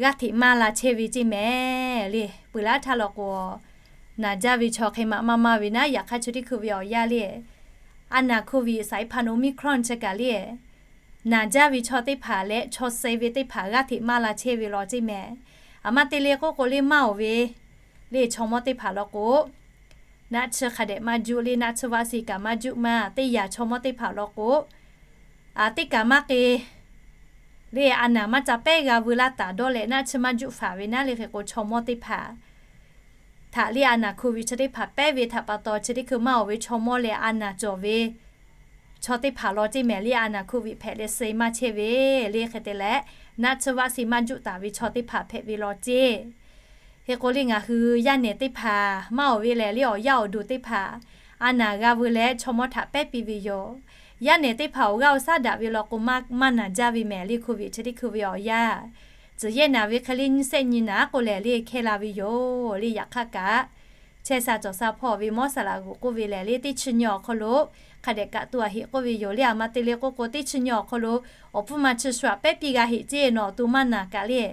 g'aˇ hteꞈ maˇ la chehˇ ve ceˇ mehˍ le. Peuˬ laˇ htaˇ law k'o, naˬ jaˇ ve chaw hk'e maꞈ maˇ maˇ ve naˉ, yaꞈ hk'aˇ chi teˇ hkui ve awˬ yanˇ le, a naˬ COVID saiˉ hpanˍ Omicron chi kaꞈ le, naˬ jaˇ ve chaw teˇ hpaˍ leh chaw suh ve teˇ hpaˍ g'aˇ hteꞈ maˇ la chehˇ ve law ceˇ mehˍ. Aˬ ma te le k'oˆ k'o le maˇ oˬ ve le chaw mawˇ teˇ hpaˍ law k'o, naˆ tsuhˇ hk'a dehꞈ maˇ juˆ le, naˆ tsuhˇ vaˆ shiˍ kaꞈ maˇ juˆ maˇ, teˇ yanˇ chaw mawˇ teˇ hpaˍ law k'o, teˇ kaꞈ maˇ k'e le a naˬ maˇ ca pehˉ g'a veu laˇ taˍ dawˇ leh naˆ tsuhˇ maˇ juˆ faˍ ve naˉ le. Hk'e k'o chaw mawˇ teˇ hpaˍ htaꞈ le a naˬ COVID chi teˇ hpaˍ pehˉ ve htaꞈ pa taw, chi teˇ hkui maˇ oˬ ve chaw mawˇ leh a naˬ cawˬ ve chaw teˇ hpaˍ law ceˇ mehˍ le, a naˬ COVID hpehꞈ leh suh maˇ chehˇ ve le. Hk'e te leh naˆ tsuhˇ vaˆ shiˍ maˇ juˆ taˍ ve chaw teˇ hpaˍ hpehꞈ ve law ceˇ. Hk'e k'o le ngaˬ hui yaˇ nehˬ teˇ hpaˍ maˇ oˬ ve lehˬ le awˬ yaˇ awˬ duˬ teˇ hpaˍ a naˬ g'a veu leh chaw mawˇ htaꞈ pehˉ piˇ ve yoˬ. Yaˇ nehˬ teˇ hpaˍ awˬ g'aˇ awˬ shaˉ daꞈ ve law k'o maˇ naˬ jaˇ ve mehˍ le, COVID chi teˇ hkui ve awˬ yanˇ. Tcuh yehˇ naˬ ve hk'e le nyiˇ shehˆ nyi naˬ k'o lehˬ le hkehˇ la ve yoˬ le. Yaꞈ hk'aˇ kaꞈ chehˇ sha cawˬ sha hpawˇ ve mawˇ saˍ laꞈ g'oꞈ k'oˆ ve lehˬ le teˇ chi nyi awˬ hk'aw lo hk'a dehꞈ kaꞈ tuˬ a heꞈ k'oˆ ve yoˬ le. Aˬ ma te le k'oˆ k'o teˇ chi nyi awˬ hk'aw lo awˬ pfuhˇ ma chi shu aꞈ pehˉ piˇ g'a heꞈ ceˇ nawˬ awˬ to maˇ naˬ kaꞈ le.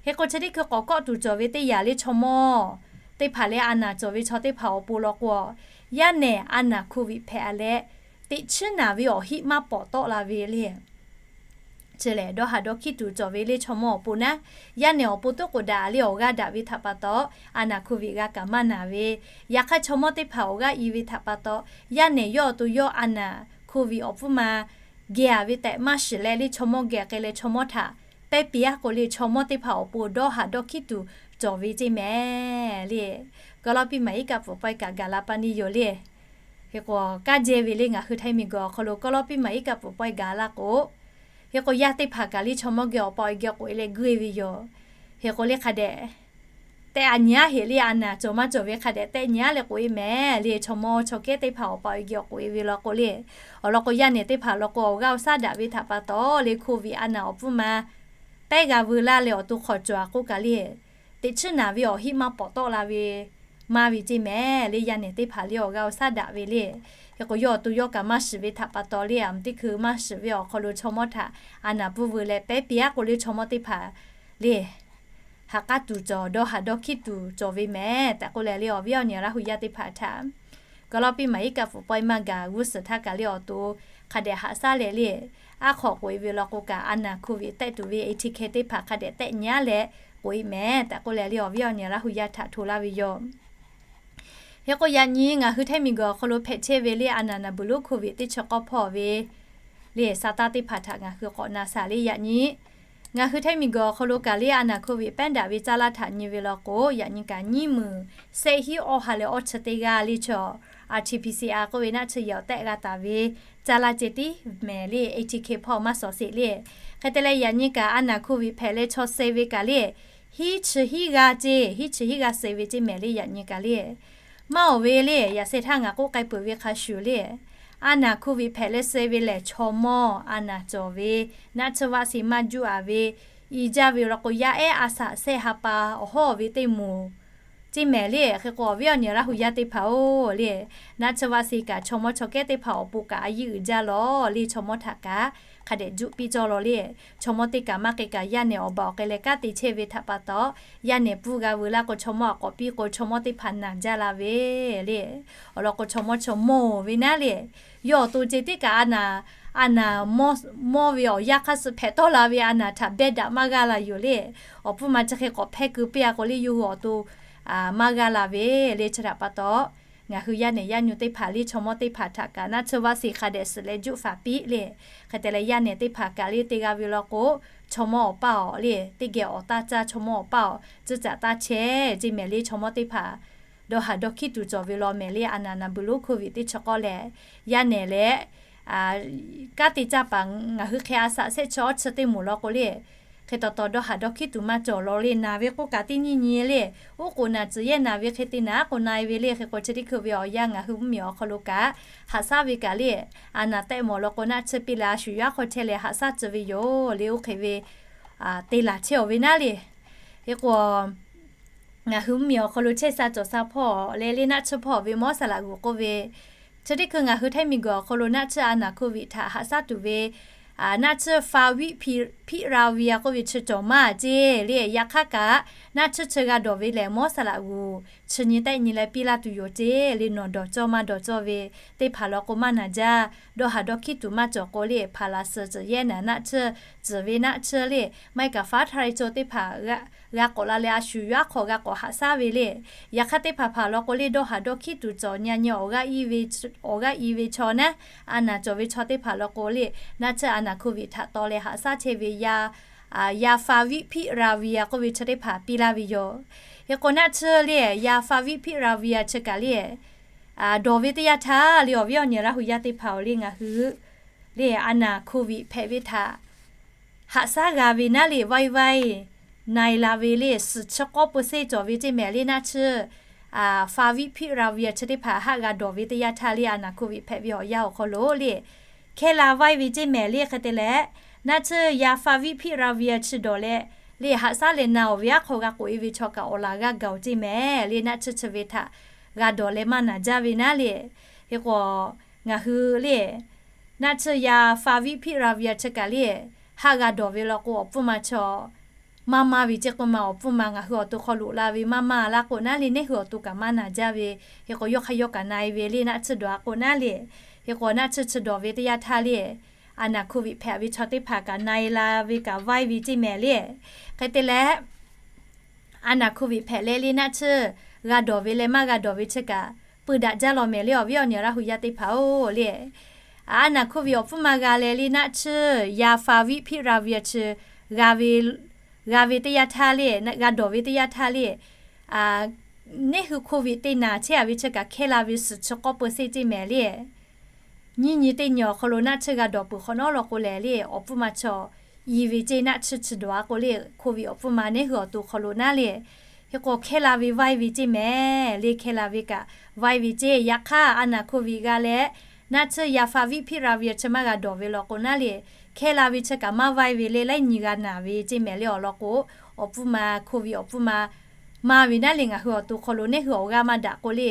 Hk'e k'o chi teˇ hkui k'awꞈ kawˆ tuˬ cawˬ ve teˇ yanˇ le chaw mawˇ teˇ hpaˍ leh a naˬ cawˬ ve chaw teˇ hpaˍ awˬ pon law k'o, yaˇ nehˬ a naˬ COVID hpehꞈ a leh teꞈ chiˉ naˬ ve awˬ hiˆ maˇ pawˍ tawˆ la ve le. Chi lehˬ dawˇ haˍ dawˇ hkiˉ tuˬ cawˬ ve le chaw mawˇ awˬ pon naˉ, yaˇ nehˬ awˬ pon tuˉ k'oˍ daꞈ le awˬ g'aˇ daꞈ ve htaꞈ pa taw, a naˬ COVID g'a kaꞈ maˇ naˬ ve, yaꞈ hk'aˇ chaw mawˇ teˇ hpaˍ awˬ g'aˇ i ve htaꞈ pa taw, yaˇ nehˬ yawˇ awˬ to yawˇ a naˬ COVID awˬ pfuhˇ ma geh a ve tehꞈ maˇ shiˍ leh le chaw mawˇ geh k'ai leh chaw mawˇ htaꞈ pehˉ piˇ aˉ k'o le chaw mawˇ teˇ hpaˍ awˬ pon dawˇ haˍ dawˇ hkiˉ tuˬ cawˬ ve ceˇ mehˍ le. Kaw lawˇ piˇ maˍ iˉ kaˆ pfuhˍ pawehˇ kaꞈ gaˬ la pa niˇ yoˬ le. Hk'e k'o kaˇ jehˇ ve le ngaˬ hui Htaiˇ miˬ guiˬ awˬ hk'aw lo kaw lawˇ piˇ maˍ iˉ kaˆ pfuhˍ pawehˇ gaˬ la k'o, hk'e k'o yaˇ teˇ hpaˍ kaꞈ le chaw mawˇ geh awˬ pa awˬ geh k'oꞈ e leh guˇ e ve yoˬ. Hk'e k'o le hk'a dehꞈ tehꞈ a nyi aˉ heꞈ le a naˬ cawˬ maˇ cawˬ ve hk'a dehꞈ tehꞈ nyi aˉ leh k'oꞈ e mehˍ le. Chaw mawˇ chaw kehˉ teˇ hpaˍ awˬ pa awˬ geh k'oꞈ e ve law k'o le, awˬ lawn k'o yaˇ nehˬ teˇ hpaˍ law k'o awˬ g'aˇ awˬ shaˉ daꞈ ve htaꞈ pa taw le COVID a naˬ awˬ pfuhˇ ma pehˉ g'a veu laˇ leh awˬ to hk'awꞈ cawˬ a k'oˆ kaꞈ le, teꞈ chiˉ naˬ ve awˬ hiˆ maˇ pawˍ tawˆ la ve maˇ ve ceˇ mehˍ le. Yaˇ nehˬ teˇ hpaˍ le awˬ g'aˇ awˬ shaˉ daꞈ ve le. Hk'e k'o yawˇ awˬ to yawˇ kaꞈ maˇ shiˍ ve htaꞈ pa taw le, aˬ miˍ teˇ hkui maˇ shiˍ ve awˬ hk'aw lo chaw mawˇ htaꞈ a naˬ pfuhˇ veu leh pehˉ piˇ aˉ k'o le chaw mawˇ teˇ hpaˍ le ha k'aˉ tuˬ cawˬ, dawˇ haˍ dawˇ hkiˉ tuˬ cawˬ ve mehˍ tehꞈ k'oˆ leh le awˬ viˉ awˬ nyi Laˇ hu yaˇ teˇ hpaˍ htaꞈ kaw lawˇ piˇ maˍ iˉ kaˆ pfuhˍ pawehˇ maˇ gaˬ g'uˇ suhˍ htaˇ kaꞈ le awˬ to hk'a dehꞈ haꞈ shaˉ leh le, aˉ hk'awꞈ k'oꞈ e ve law k'o kaꞈ a naˬ COVID tehꞈ tuˬ ve A T K teˇ hpaˍ hk'a dehꞈ tehꞈ nyi aˉ leh k'oꞈ e mehˍ tehꞈ k'oˆ leh le awˬ viˉ awˬ nyi Laˇ hu yaˇ htaꞈ hto laˇ ve yoˬ. Hk'e k'o yaꞈ nyi ngaˬ hui Htaiˇ miˬ guiˬ awˬ hk'aw lo hpehꞈ chehˇ ve le a naˬ naˬ buˬ lonˉ COVID teˇ chi k'awˇ hpawˇ ve le sa taˇ teˇ hpaˍ htaꞈ ngaˬ hui k'awꞈ na shaˍ le. Yaꞈ nyi ngaˬ hui Htaiˇ miˬ guiˬ awˬ hk'aw lo kaꞈ le a naˬ COVID pehˉ daꞈ ve caˇ laˇ htaꞈ nyi ve law k'o, yaꞈ nyi kaꞈ nyiˇ meunˍ shehˆ hiˉ awˇ ha leh awˇ chi teˇ g'aˇ le chaw R T P C R k'oˆ ve naˆ chi yehˬ awˬ tehˆ g'a taˍ ve caˇ laˇ ceh tiˉ mehˍ le. A T K hpawˇ maˇ shawˍ sheˍ le. Hk'e te leh yaꞈ nyi kaꞈ a naˬ COVID hpehꞈ leh chaw suh ve kaꞈ le hiˉ chi hiˉ g'aˇ ceˇ, hiˉ chi hiˉ g'aˇ suh ve ceˇ mehˍ le. Yaꞈ nyi kaꞈ le maˇ oˬ ve le, yaꞈ sheh htaˇ ngaˬ k'oˆ k'ai peuˬ ve hk'a shuˍ le, a naˬ COVID hpehꞈ leh suh ve lehˬ chaw mawˇ a naˬ cawˬ ve, naˆ tsuhˇ vaˆ shiˍ maˇ juˆ a ve, i jaˇ ve law k'o yaˇ ehˉ a shaꞈ shehˆ ha pa awˬ hawˉ ve teˇ moˍ ceˇ mehˍ le. Hk'e k'o awˬ viˉ awˬ nyi Laˇ hu yaˇ teˇ hpaˍ-oˬ le, naˆ tsuhˇ vaˆ shiˍ kaꞈ chaw mawˇ chaw kehˉ teˇ hpaˍ awˬ pon kaꞈ a yiˇ uiˍ jaˇ lawˬ le. Chaw mawˇ htaꞈ kaꞈ hk'a dehꞈ juˆ piˇ cawˇ law le. Chaw mawˇ teˇ kaꞈ maˇ k'e kaꞈ yaˇ nehˬ awˬ baˬ awˬ k'ai leh kanˉ te chehˇ ve htaꞈ pa taw, yaˇ nehˬ pfuhˇ g'a veu laˇ k'o chaw mawˇ aꞈ k'awꞈ piˇ k'o chaw mawˇ teˇ hpaˍ naˬ jaˇ la ve le. Awˬ lawn k'o chaw mawˇ chaw mawˇ ve naˉ le, yawˇ awˬ to ceh tiˉ kaꞈ a naˬ, a naˬ mawˇ ve awˬ yanˇ hk'aˇ suh hpehꞈ tawˆ la ve a naˬ htaꞈ behˇ daꞈ maˇ g'a la yoˬ le. Awˬ pfuhˇ ma chi hk'e k'awꞈ hpehˇ keu piˇ a k'o le yawˇ hui awˬ to maˇ g'a la ve le. Chi htaꞈ pa taw ngaˬ hui yaˇ nehˬ yaˇ nyu teˇ hpaˍ le chaw mawˇ teˇ hpaˍ htaꞈ kaꞈ naˆ tsuhˇ vaˆ shiˍ hk'a dehꞈ suhˍ leh juˆ faˍ piˇ le. Hk'e te leh yaˇ nehˬ teˇ hpaˍ kaꞈ le te g'a ve law k'o, chaw mawˇ awˬ paˇ awˬ le teˇ geh awˬ taˇ caˇ, chaw mawˇ awˬ paˇ awˬ tcuhˇ caꞈ taˇ chehˇ ceˇ mehˍ le. Chaw mawˇ teˇ hpaˍ dawˇ haˍ dawˇ hkiˉ tuˬ cawˬ ve law mehˍ le. A naˬ naˬ buˬ lonˉ COVID teˇ chi k'awˇ lehˬ, yaˇ nehˬ leh kanˉ te caˇ paˍ ngaˬ hui hk'e a shaꞈ shehˆ chi awˇ chi teˇ moˍ law k'o le, Hk'e taw taw dawˇ haˍ dawˇ hkiˉ tuˬ maˇ cawˬ lawˬ le. Naˬ ve k'oˆ kaꞈ teˇ nyiˇ nyi le. Oˉ k'oˍ naˬ tcuhˍ yehˇ naˬ ve hk'e te naˍ aˉ k'o na-e ve le. Hk'e k'o chi teˇ hkui ve awˬ yanˇ ngaˬ hui mvuhˇmiˬ awˬ hk'aw lo kaꞈ haꞈ shaˉ ve kaꞈ le, a naˬ tehˆ mawˬ law k'o naˆ tsuhˇ piˇ la shuˍ yaˇ hk'aw chehˇ leh haꞈ shaˉ tcuh ve yoˬ le. Oˇ hk'e ve te laˬ chehˇ-oˬ ve naˉ le. Hk'e k'o ngaˬ hui mvuhˇmiˬ awˬ hk'aw lo chehˇ sha cawˬ sha hpawˇ leh le naˆ tsuhˇ hpawˇ ve Mawˇ saˍ laꞈ g'uˬ k'oˆ ve, chi teˇ hkui ngaˬ hui htaiˇ miˬguiˬ awˬ hk'aw lo naˆ tsuhˇ a naˬ hk'oˆ viꞈ htaꞈ haꞈ shaˉ tuˬ ve naˆ tsuhˇ Favipiravir k'oˆ ve chi cawˬ maˇ ceˇ le. Yaꞈ hk'aˇ kaꞈ naˆ tsuhˇ chi g'a dawˬ ve lehˬ Mawˇ saˍ laꞈ g'uˬ chi nyi tehˆ nyi leh piˇ laˇ tuˬ yoˬ ceˇ le. Nawˬ dawˬ cawˇ maˇ dawˬ cawˇ ve teˇ hpaˍ law k'o maˇ naˬ jaˇ. Dawˇ haˍ dawˇ hkiˉ tuˬ maˇ cawˬ k'o le, hpaˍ laꞈ suhˍ tcuhˍ yehˇ naˬ naˆ tsuhˇ tcuhˍ ve naˆ tsuhˇ le, maˇ heˆ kaꞈ faˉ htaˇ le cawˇ teˇ hpaˍ g'a k'awꞈ la leh a shuˍ yaˇ hk'aw g'a k'awꞈ haꞈ shaˉ ve le. Yaꞈ hk'aˇ teˇ hpaˍ hpaˍ law k'o le dawˇ haˍ dawˇ hkiˉ tuˬ cawˬ nyi nyi awˬ g'aˇ iˉ ve chaw naˉ, a naˬ cawˬ ve chaw teˇ hpaˍ law k'o le, naˆ tsuhˇ a naˬ hk'oˆ viꞈ htaꞈ taw leh haꞈ shaˉ chehˇ ve yaˇ Favipiravir k'oˆ ve chi teˇ hpaˍ piˇ laˇ ve yoˬ. Hk'e k'o naˆ tsuhˇ le yaˇ Favipiravir chi kaꞈ le dawˬ ve teˇ yanˇ htaˇ le awˬ viˉ awˬ nyi Laˇ hu yaˇ teˇ hpaˍ-oˬ le, ngaˬ hui le a naˬ hk'oˆ viꞈ hpehꞈ ve htaꞈ haꞈ shaˉ g'a ve naˉ le, vaiˇ vaiˇ na-e la ve le, suhˍ chi k'awˇ เปอร์เซ็นต์ cawˬ ve ceˇ mehˍ le. Naˆ tsuhˇ Favipiravir chi teˇ hpaˍ haˆ g'a dawˬ ve teˇ yanˇ htaˇ le a naˬ hk'oˆ viꞈ hpehꞈ ve awˬ yanˇ awˬ hk'aw lo le hkehˇ la vaiˇ ve ceˇ mehˍ le. Hk'e te leh naˆ tsuhˇ yaˇ Favipiravir chi dawˬ leh le haꞈ shaˉ leh na-oˬ ve aˉ hk'aw g'a k'oꞈ-e ve chaw kaꞈ awˬ laˬ g'a gaˬ-oˬ ceˇ mehˍ le. Naˆ tsuhˇ chi ve htaꞈ g'a dawˬ leh maˇ naˬ jaˇ ve naˉ le. Hk'e k'o ngaˬ hui le naˆ tsuhˇ yaˇ Favipiravir chi kaꞈ le haˆ g'a dawˬ ve law k'o awˬ pfuhˇ ma chaw maˇ maˇ ve ceˇ k'oˆ ma, awˬ pfuhˇ ma ngaˬ hui awˬ to hk'aw loꞈ la ve maˇ maˇ laˇ k'o naˉ le, neˇ hui awˬ to kaꞈ maˇ naˬ jaˇ ve. Hk'e k'o yawˇ hk'aˇ yawˇ kaꞈ na-e ve le naˆ tsuhˇ dawˬ a k'o naˉ le. Hk'e k'o naˆ tsuhˇ chi dawˬ ve teˇ yanˇ htaˇ le a naˬ hk'oˆ viꞈ hpehꞈ ve chaw teˇ hpaˍ kaꞈ na-e la ve kaꞈ vaiˇ ve ceˇ mehˍ le. Hk'e te leh a naˬ hk'oˆ viꞈ hpehꞈ leh le naˆ tsuhˇ g'a dawˬ ve leh maˇ g'a dawˬ ve chi kaꞈ peu daꞈ jaˇ law mehˍ le awˬ viˉ awˬ nyi Laˇ hu yaˇ teˇ hpaˍ-oˬ le. A naˬ hk'oˆ viꞈ awˬ pfuhˇ ma g'a leh le naˆ tsuhˇ yaˇ Favipiravir chi g'a ve teˇ yanˇ htaˇ le, g'a dawˬ ve teˇ yanˇ htaˇ le neˇ hui hk'oˆ viꞈ te naˬ chehˇ a ve chi kaꞈ hkehˇ la ve suhˍ chi k'awˇ เปอร์เซ็นต์ ceˇ mehˍ le. Nyiˇ nyi teˇ nyi awˬ hk'aw lo naˆ tsuhˇ g'a dawˬ peuˬ hk'awꞈ nawˉ law k'o lehˬ le awˬ pfuhˇ ma chaw iˉ ve ceˇ naˆ tsuhˇ chi dawˬ a k'o le hk'oˆ viꞈ awˬ pfuhˇ ma neˇ hui awˬ to hk'aw lo naˉ le. Hk'e k'o hkehˇ la ve vaiˇ ve ceˇ mehˍ le, hkehˇ la ve kaꞈ vaiˇ ve ceˇ. Yaꞈ hk'aˇ a naˬ hk'oˆ viꞈ g'a leh naˆ tsuhˇ yaˇ Favipiravir chi maˇ g'a dawˬ ve law k'o naˉ le hkehˇ la ve chi kaꞈ maˇ vaiˇ ve le laiˉ nyi g'a naˬ ve ceˇ mehˍ le awˬ lawn k'o awˬ pfuhˇ ma hk'oˆ viꞈ awˬ pfuhˇ ma maˇ ve naˉ le ngaˬ hui awˬ to hk'aw lo neˇ hui awˬ g'aˇ maˇ daꞈ k'o le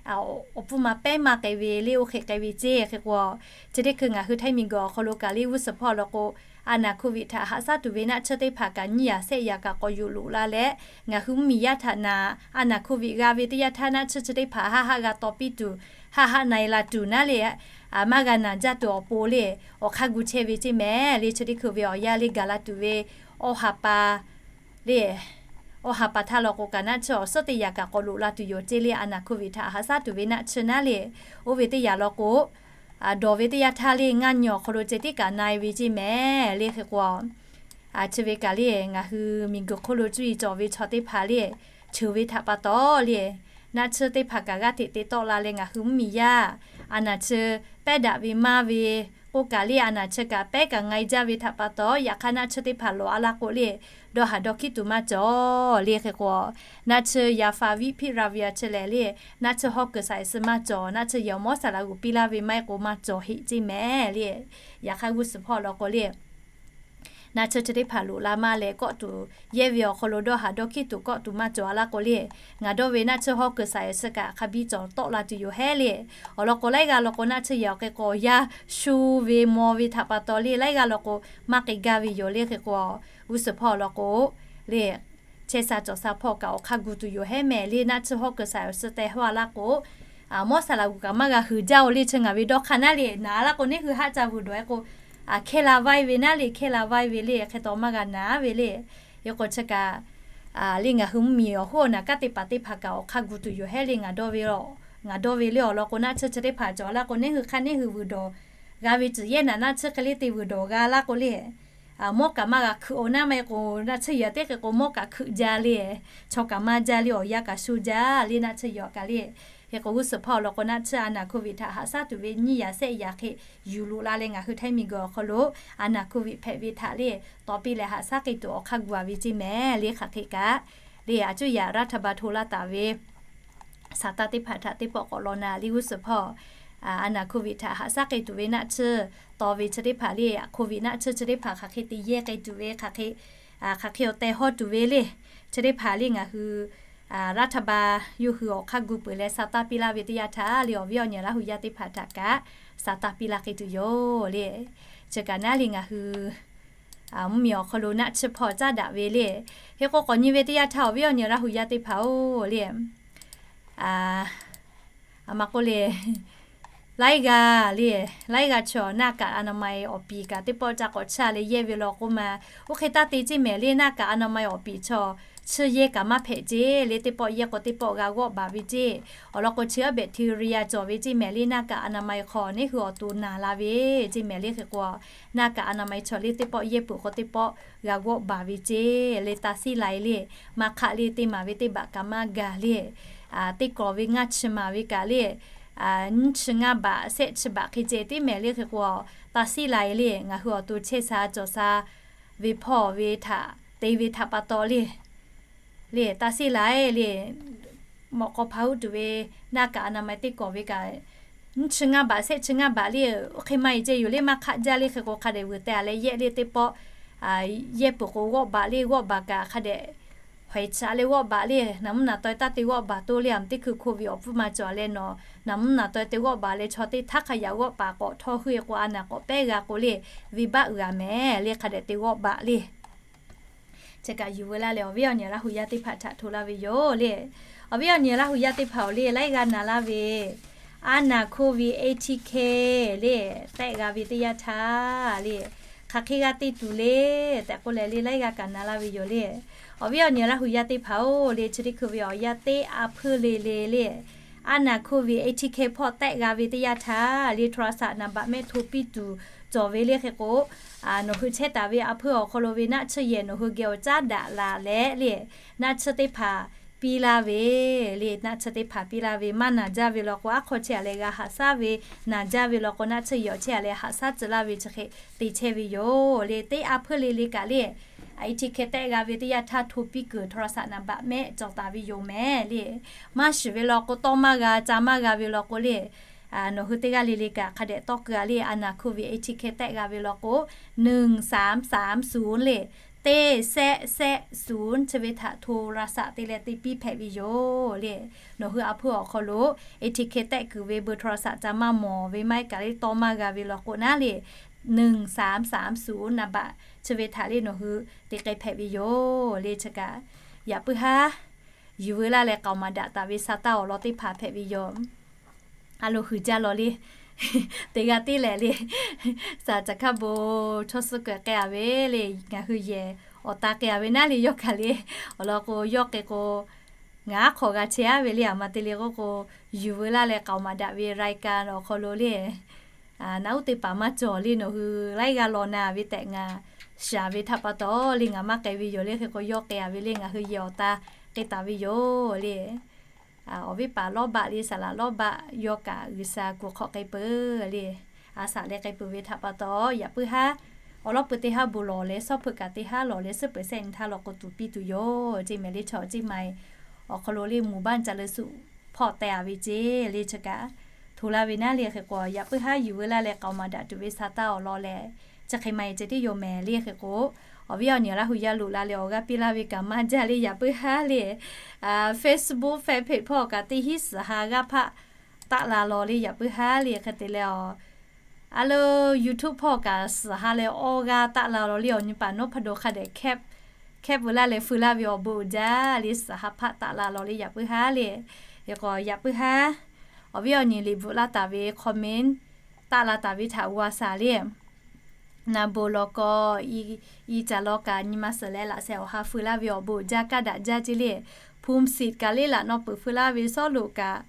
awˬ pfuhˇ ma pehˉ maˇ k'ai ve le oˇ hk'e k'ai ve ceˇ. Hk'e k'o chi teˇ hkui ngaˬ hui htaiˇ miˬguiˬ awˬ hk'aw lo kaꞈ le g'uˇ suhˍ hpawˇ law k'o a naˬ hk'oˆ viꞈ htaꞈ haꞈ shaˉ tuˬ ve naˆ tsuhˇ teˇ hpaˍ kaꞈ nyiˇ yaꞈ shehˆ yaꞈ kaꞈ k'awꞈ yuˬ loꞈ la leh ngaˬ hui mvuhˇmiˬ yaˇ htaꞈ naˍ a naˬ hk'oˆ viꞈ g'a ve teˇ yanˇ htaˇ naˆ tsuhˇ chi teˇ hpaˍ haˆ haˆ g'a taw piˇ tuˬ haˆ haˆ na-e la tuˬ naˉ le maˇ g'a naˬ jaˇ tuˬ awˬ pon le awˬ hk'aˇ gu chehˇ ve ceˇ mehˍ le. Chi teˇ hkui ve awˬ yanˇ le gaˬ la tuˬ ve awˬ ha pa le awˬ ha pa htaˇ law k'o kaꞈ naˆ tsuhˇ awˬ suhˉ teˇ yaꞈ kaꞈ k'awꞈ loꞈ la tuˬ yoˬ ceˇ le. A naˬ hk'oˆ viꞈ htaꞈ haꞈ shaˉ tuˬ ve naˆ tsuhˇ naˉ le oˇ ve teˇ yaꞈ law k'o dawˬ ve teˇ yanˇ htaˇ le ngaˇ nyi awˬ hk'aw lo ceh tiˉ kaꞈ na-e ve ceˇ mehˍ le. Hk'e k'o chi ve kaꞈ le ngaˬ hui miˬguiˬ hk'oˆ lo cuˇ yiˍ cawˬ ve chaw teˇ hpaˍ le cheuˬ ve htaꞈ pa taw le naˆ tsuhˇ teˇ hpaˍ kaꞈ g'aˇ hteꞈ te tawˆ la leh ngaˬ hui mvuhˇmiˬ yaˇ a naˬ tsuhˇ pehˉ daꞈ ve maˇ ve k'oˆ kaꞈ le a naˬ tsuhˇ kaꞈ pehˉ kaꞈ nga-e jaˇ ve htaꞈ pa taw yaꞈ hk'aˇ naˆ tsuhˇ teˇ hpaˍ lawˬ a laˇ k'o le dawˇ haˍ dawˇ hkiˉ tuˬ maˇ cawˬ le. Hk'e k'o naˆ tsuhˇ yaˇ Favipiravir chi lehˬ le naˆ tsuhˇ hawˉ kuiˬ shaˍ suh maˇ cawˬ. Naˆ tsuhˇ yehˬ awˬ mawˇ saˍ laꞈ g'uˬ piˇ laˇ ve maˇ heˆ k'o maˇ cawˬ heˆ ceˇ mehˍ le. Yaꞈ hk'aˇ g'uˇ suhˍ hpawˇ law k'o le naˆ tsuhˇ chi teˇ hpaˍ loꞈ la maˇ leh kawˆ tuˬ yehˇ ve awˬ hk'aw lo dawˇ haˍ dawˇ hkiˉ tuˬ kawˆ tuˬ maˇ cawˬ a laˇ k'o le ngaˬ dawˇ ve naˆ tsuhˇ hawˉ kuiˬ shaˍ suh kaꞈ hk'a biˇ cawˬ tawˆ la tuˬ yoˬ hehˉ le. Awˬ lawn k'o laiˉ g'aˇ law k'o naˆ tsuhˇ yehˬ awˬ hk'e k'o yaˇ shu ve maw ve htaꞈ pa taw le laiˉ g'aˇ law k'o maˇ k'ai gaˇ ve yoˬ le. Hk'e k'o g'uˇ suhˍ hpawˇ law k'o le chehˇ sha cawˬ sha hpawˇ kaꞈ awˬ hk'aˇ gu tuˬ yoˬ hehˉ mehˍ le. Naˆ tsuhˇ hawˉ kuiˬ shaˍ suh teh hawˉ a laˇ k'o mawˇ saˍ laꞈ g'uˬ kaꞈ maˇ g'a huiˍ jaˇ-oˬ le. Chi ngaˬ ve dawˇ hk'aˇ naˉ le naˍ a laˇ k'o neˇ hui haˆ ca vuiˬ dawˬ e k'o hkehˇ la vaiˇ ve naˉ le hkehˇ la vaiˇ ve le hk'e taw maˇ g'a naˍ ve le. Hk'e k'o chi kaꞈ le ngaˬ hui mvuhˇmiˬ awˬ hoˉ awˬ naˬ kanˉ te paˍ teˇ hpaˍ kaꞈ awˬ hk'aˇ gu tuˬ yoˬ hehˉ le. Ngaˬ dawˇ ve le awˬ lawn k'o naˆ tsuhˇ chi teˇ hpaˍ cawˬ a laˇ k'o neˇ hui hk'aˇ neˇ hui vuiˬ dawˬ g'a ve tcuhˍ yehˇ naˍ naˆ tsuhˇ hk'e le te vuiˬ dawˬ g'a laˇ k'o le mawˇ kaꞈ maˇ g'a hkeuꞈ-oˬ naˉ maˇ heˆ k'o, naˆ tsuhˇ yaꞈ teˇ hk'e k'o mawˇ kaꞈ hkeuꞈ jaˇ le, chaw kaꞈ maˇ jaˇ le, awˬ yanˇ kaꞈ sho jaˇ le, naˆ tsuhˇ yaꞈ kaꞈ le. Hk'e k'o g'uˇ suhˍ hpawˇ awˬ lawn k'o naˆ tsuhˇ a naˬ COVID htaꞈ haꞈ shaˉ tuˬ ve nyiˇ yaꞈ shehˆ yaꞈ hk'e yuˬ loꞈ la leh ngaˬ hui Htaiˇ miˬguiˬ awˬ hk'aw lo a naˬ COVID hpehꞈ ve htaꞈ le tawˍ piˇ leh haꞈ shaˉ k'ai tuˬ awˬ hk'aˇ gu a ve ceˇ mehˍ le. Hk'aˬ hk'e kaꞈ le, a cuˇ yaꞈ รัฐบาล hto laˇ taˍ ve saˍtanˍ teˇ hpaˍ htaꞈ teˇ pawˆ k'awꞈ law na le g'uˇ suhˍ hpawˇ, a naˬ COVID htaꞈ haꞈ shaˉ k'ai tuˬ ve naˆ tsuhˇ taw ve chi teˇ hpaˍ le, COVID naˆ tsuhˇ chi teˇ hpaˍ hk'aˬ hk'e te yehˇ k'ai tuˬ ve, hk'aˬ hk'e, hk'aˬ hk'e awˬ tehˬ hawˇ tuˬ ve le, chi teˇ hpaˍ le ngaˬ hui รัฐบาล yawˇ hui awˬ hk'aˇ gu peuˬ leh sa taˇ piˇ laˇ ve teˇ yanˇ htaˇ le, awˬ viˉ awˬ nyi Laˇ hu yaˇ teˇ hpaˍ htaꞈ kaꞈ sa taˇ piˇ laˇ k'ai tuˬ yoˬ le. Chi kaꞈ naˉ le ngaˬ hui mvuhˇmiˬ awˬ hk'aw lo naˆ tsuhˇ hpawˇ caˉ daꞈ ve le. Hk'e k'o k'awꞈ nyi ve teˇ yanˇ htaˇ awˬ viˉ awˬ nyi Laˇ hu yaˇ teˇ hpaˍ-oˬ le, a ma k'oˆ le, laiˉ g'aˇ le, laiˉ g'aˇ chaw หน้ากากอนามัย awˬ piˍ kaꞈ teˇ pawˆ ca k'awꞈ chaˇ leh yehˇ ve law k'oˆ ma. Oˇ hk'e taˇ te ceˇ mehˍ le, หน้ากากอนามัย awˬ piˍ chaw chi yehˇ kaꞈ maˇ hpehꞈ ceˇ le, teˇ pawˆ yehˇ k'o teˇ pawˆ g'a g'awˆ baˬ ve ceˇ. Awˬ lawn k'o chi a bacteria cawˬ ve ceˇ mehˍ le, หน้ากากอนามัย hk'aw neˇ hui awˬ to naˬ la ve ceˇ mehˍ le. Hk'e k'o หน้ากากอนามัย chaw le teˇ pawˆ yehˇ peuˬ k'o teˇ pawˆ g'a g'awˆ baˬ ve ceˇ le, taˇ siˉ lai le, maˇ hk'aˆ le teˇ maˍ ve teˇ baꞈ kaꞈ maˇ gaˬ le, teˇ kawˍ ve ngaˇ chi maˍ ve kaꞈ le, nyiˇ chi ngaˇ baꞈ shehˆ chi baꞈ hk'e ceh teˇ mehˍ le. Hk'e k'o taˇ siˉ lai le, ngaˬ hui awˬ to chehˇ sha cawˬ sha ve hpawˇ ve htaꞈ te ve htaꞈ pa taw le, le taˇ siˉ lai le, mawꞈ k'aw hpa huˉ tuˬ ve หน้ากากอนามัย teˇ kawˍ ve kaꞈ nyiˇ chi ngaˇ baꞈ shehˆ chi ngaˇ baꞈ le, oˇ hk'e maˇ heˆ ceh yoˬ le, maˇ hk'aˆ jaˇ le. Hk'e k'o hk'a dehꞈ vuiˬ teh a leh yehˇ le teˇ pawˆ yehˇ peuˬ k'o g'awˆ baˬ le, g'awˆ baˬ kaꞈ hk'a dehꞈ hawehˍ chaꞈ leh g'awˆ baˬ le, naˍ mvuhˇ naˍ taweh taˇ te g'awˆ baˬ toˇ le, a mvuhˇ teˇ hkui โควิด awˬ pfuhˇ ma cawˬ leh nawˬ naˍ mvuhˇ naˍ taweh te g'awˆ baˬ leh chaw teˇ htaˇ hk'a yaꞈ g'awˆ paˍ k'awꞈ htawˇ hui k'o a naˬ k'awꞈ pehˉ g'a k'o le, venˇbaˆ uiˍ a mehˍ le, hk'a dehꞈ te g'awˆ baˬ le. Chi kaꞈ yuˬ veu laˇ leh awˬ viˉ awˬ nyi Laˇ hu yaˇ teˇ hpaˍ htaꞈ hto laˇ ve yoˬ le. Awˬ viˉ awˬ nyi Laˇ hu yaˇ teˇ hpaˍ-oˬ le, laiˉ g'aˇ naˬ laˇ ve a naˬ โควิด เอทีเค le tehˆ g'a ve teˇ yanˇ htaˇ le, hk'aˬ hk'e g'a te tuˬ le tehꞈ k'oˆ leh le, laiˉ g'aˇ kaꞈ naˬ laˇ ve yoˬ le. Awˬ viˉ awˬ nyi Laˇ hu yaˇ teˇ hpaˍ-oˬ le, chi teˇ hkui ve awˬ yanˇ teˇ a hpuiˇ le le le, a naˬ โควิด เอทีเค hpawˇ tehˆ g'a ve teˇ yanˇ htaˇ le โทรศัพท์ naˍ baꞈ mehˆ hto piˇ tuˬ cawˬ ve le. Hk'e k'o nawˬ hui chehˇ taˍ ve a hpuiˇ awˬ hk'aw lo ve naˆ tsuhˇ yehˬ nawˬ hui geh awˬ caˉ daꞈ la leh le, naˆ tsuhˇ teˇ hpaˍ piˇ laˇ ve le, naˆ tsuhˇ teˇ hpaˍ piˇ laˇ ve maˇ naˬ jaˇ ve law k'o, aˉ hk'aw chehˇ a leh g'a haꞈ shaˉ ve, naˬ jaˇ ve law k'o naˆ tsuhˇ yehˬ awˬ chehˇ a leh haꞈ shaˉ tcuh laˇ ve chi hk'e te chehˇ ve yoˬ le. Teˇ a hpuiˇ le le kaꞈ le, เอทีเค tehˆ g'a ve teˇ yanˇ htaˇ hto piˇ kuiˬ โทรศัพท์ naˍ baꞈ mehˆ cawˬ taˍ ve yoˬ mehˍ le. Maˇ shiˍ ve law k'o, tawˇ maˇ g'a ca maˇ g'a ve law k'o le, nawˬ hui teˇ g'aˇ le le kaꞈ hk'a dehꞈ tawˇ keu a le, a naˬ โควิด เอทีเค tehˆ g'a ve law k'o, หนึ่งสามสามศูนย์ le, teˇ shehˆ shehˆ suˍ chi ve htaꞈ โทรศัพท์ te leh te piˇ hpehꞈ ve yoˬ le. Nawˬ hui a hpuiˇ awˬ hk'aw lo เอทีเค tehˆ kuiˬ ve เบอร์โทรศัพท์ ca maˇ mawˬ ve maˇ heˆ kaꞈ le, tawˇ maˇ g'a ve law k'o naˉ le, หนึ่งสามสามศูนย์ naˍ baꞈ chi ve htaꞈ le nawˬ hui te k'ai hpehꞈ ve yoˬ le. Chi kaꞈ yaꞈ puiˉ haˉ yuˬ veu laˇ leh k'aoˍ maˍ daꞈ taˍ ve sa taˇ awˬ lawn teˇ hpaˍ hpehꞈ ve yoˬ. A lo huiˍ jaˇ law le. Teˇ g'aˇ teˇ lehˬ le, saˍ caˬ hkaˇ bon chaw suh kehˬ k'ai a ve le, ngaˬ hui yehˬ awˬ ta k'ai a ve naˉ le, yawˇ kaꞈ le, awˬ lawn k'o yawˇ k'ai k'o, ngaˬ aˉ hk'aw g'a chehˇ a ve le, a ma te le k'oˆ k'o, yuˬ veu laˇ leh k'aoˍ maˍ daꞈ ve รายการ awˬ hk'aw lo le, naˉ uˉ teˇ hpaˍ maˇ cawˬ le, nawˬ hui laiˉ g'aˇ law na ve tehꞈ ngaˬ shaˍ ve htaꞈ pa taw le, ngaˬ maˇ k'ai ve yoˬ le. Hk'e k'o yawˇ k'ai a ve le, ngaˬ hui yehˬ awˬ ta k'ai taˍ ve yoˬ le. Awˬ viˉ paˍ lawˇ baˆ le, saˍ laꞈ lawˇ baˆ yawˇ kaꞈ G'uiˬsha kuˬ hk'awꞈ k'ai peuˬ le, a saꞈ leh k'ai peuˬ ve htaꞈ pa taw, yaꞈ puiˉ haˉ awˬ lawn peuˬ teˇ haˉ bon lawˬ leh, shawˉ hpeuꞈ kaꞈ teˇ haˉ lawˬ leh, suhˉ peuˬ sehˆ nyi htaˇ law k'o tuˍ piˇ tuˬ yoˬ ceˇ mehˍ le. Chaw ceˇ ma-e awˬ hk'aw lo le, หมู่บ้านเจริญสุข hpawˇ teh a ve ceˇ le. Chi kaꞈ hto laˇ ve naˉ le. Hk'e k'o yaꞈ puiˉ haˉ yuˬ veu laˇ leh k'aoˍ maˍ daꞈ tuˬ ve sa taˇ awˬ lawn leh, chi hk'e ma-e ceh tiˉ yoˬ mehˍ le. Hk'e k'o awˬ viˉ awˬ nyi Laˇ hu yaˇ loꞈ la leh awˬ g'aˇ piˇ laˇ ve kaꞈ maˇ jaˇ le, yaꞈ puiˉ haˉ le. Facebook fan page hpawˇ kaꞈ teˇ hinˉ suhˍ ha g'aˇ hpaˆ taˆ la law le, yaꞈ puiˉ haˉ le. Hk'e te leh a, a lo YouTube hpawˇ kaꞈ suhˍ ha leh awˇ g'aˇ taˆ la law le. Awˬ nyi paˍ nawˉ hpaˇ do hk'a dehꞈ hkehˇ veu laˇ leh feu laˇ ve awˬ bon uiˍ jaˇ le, suhˍ ha hpaˆ taˆ la law le, yaꞈ puiˉ haˉ le. Hk'e k'o yaꞈ puiˉ haˉ awˬ viˉ awˬ nyi liꞈ bvuhꞈ laˇ taˍ ve comment taˆ la taˍ ve htaꞈ g'a shaˍ le. Na bon lawˬ k'aw, i caˬ law kaꞈ nyi ma suhˍ leh laꞈ sheh awˬ ha feu laˇ ve awˬ bon uiˍ jaˇ, kaˇ daꞈ jaˇ ceˇ le. Phum siˍ kaꞈ le laꞈ naw peuˬ feu laˇ ve, Sawˉluꞈ kaꞈ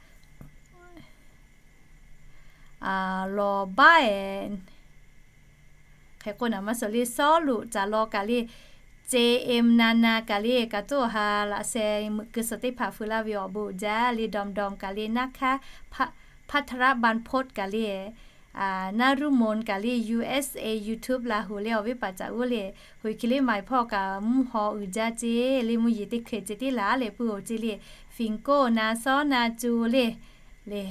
lawˬ baˆ e Hk'e k'o naˍ maˇ suhˍ le, Sawˉluꞈ Caˍ law kaꞈ le, Ceh Em Na Na kaꞈ le, kaꞈ tuˉ awˬ ha laꞈ sheh meuꞈ keu suhˍ teˇ hpaˍ feu laˇ ve awˬ bon uiˍ jaˇ le, Dawˬ Dawˬ kaꞈ le, Naˇ Hkaˇ Hpaˇ Htaˇ Raˆ Ban Hpoˆ kaꞈ le, Naˇ Ruˇ Mon kaꞈ le, U S A YouTube Laˇ Huˍ le awˬ viˉ paˍ caꞈ g'uˇ le, Huiˍ Hkiˬ Liˇ Maiˍ hpawˇ kaꞈ mvuhˇ haw uiˍ jaˇ ceˇ le, mvuhˇ yeˬ teˇ hkeh ceh tiˉ laˬ leh puiˉ-oˬ ceˇ le, Fiˍ Koˆ Na Sawˉ Na Cu le, le,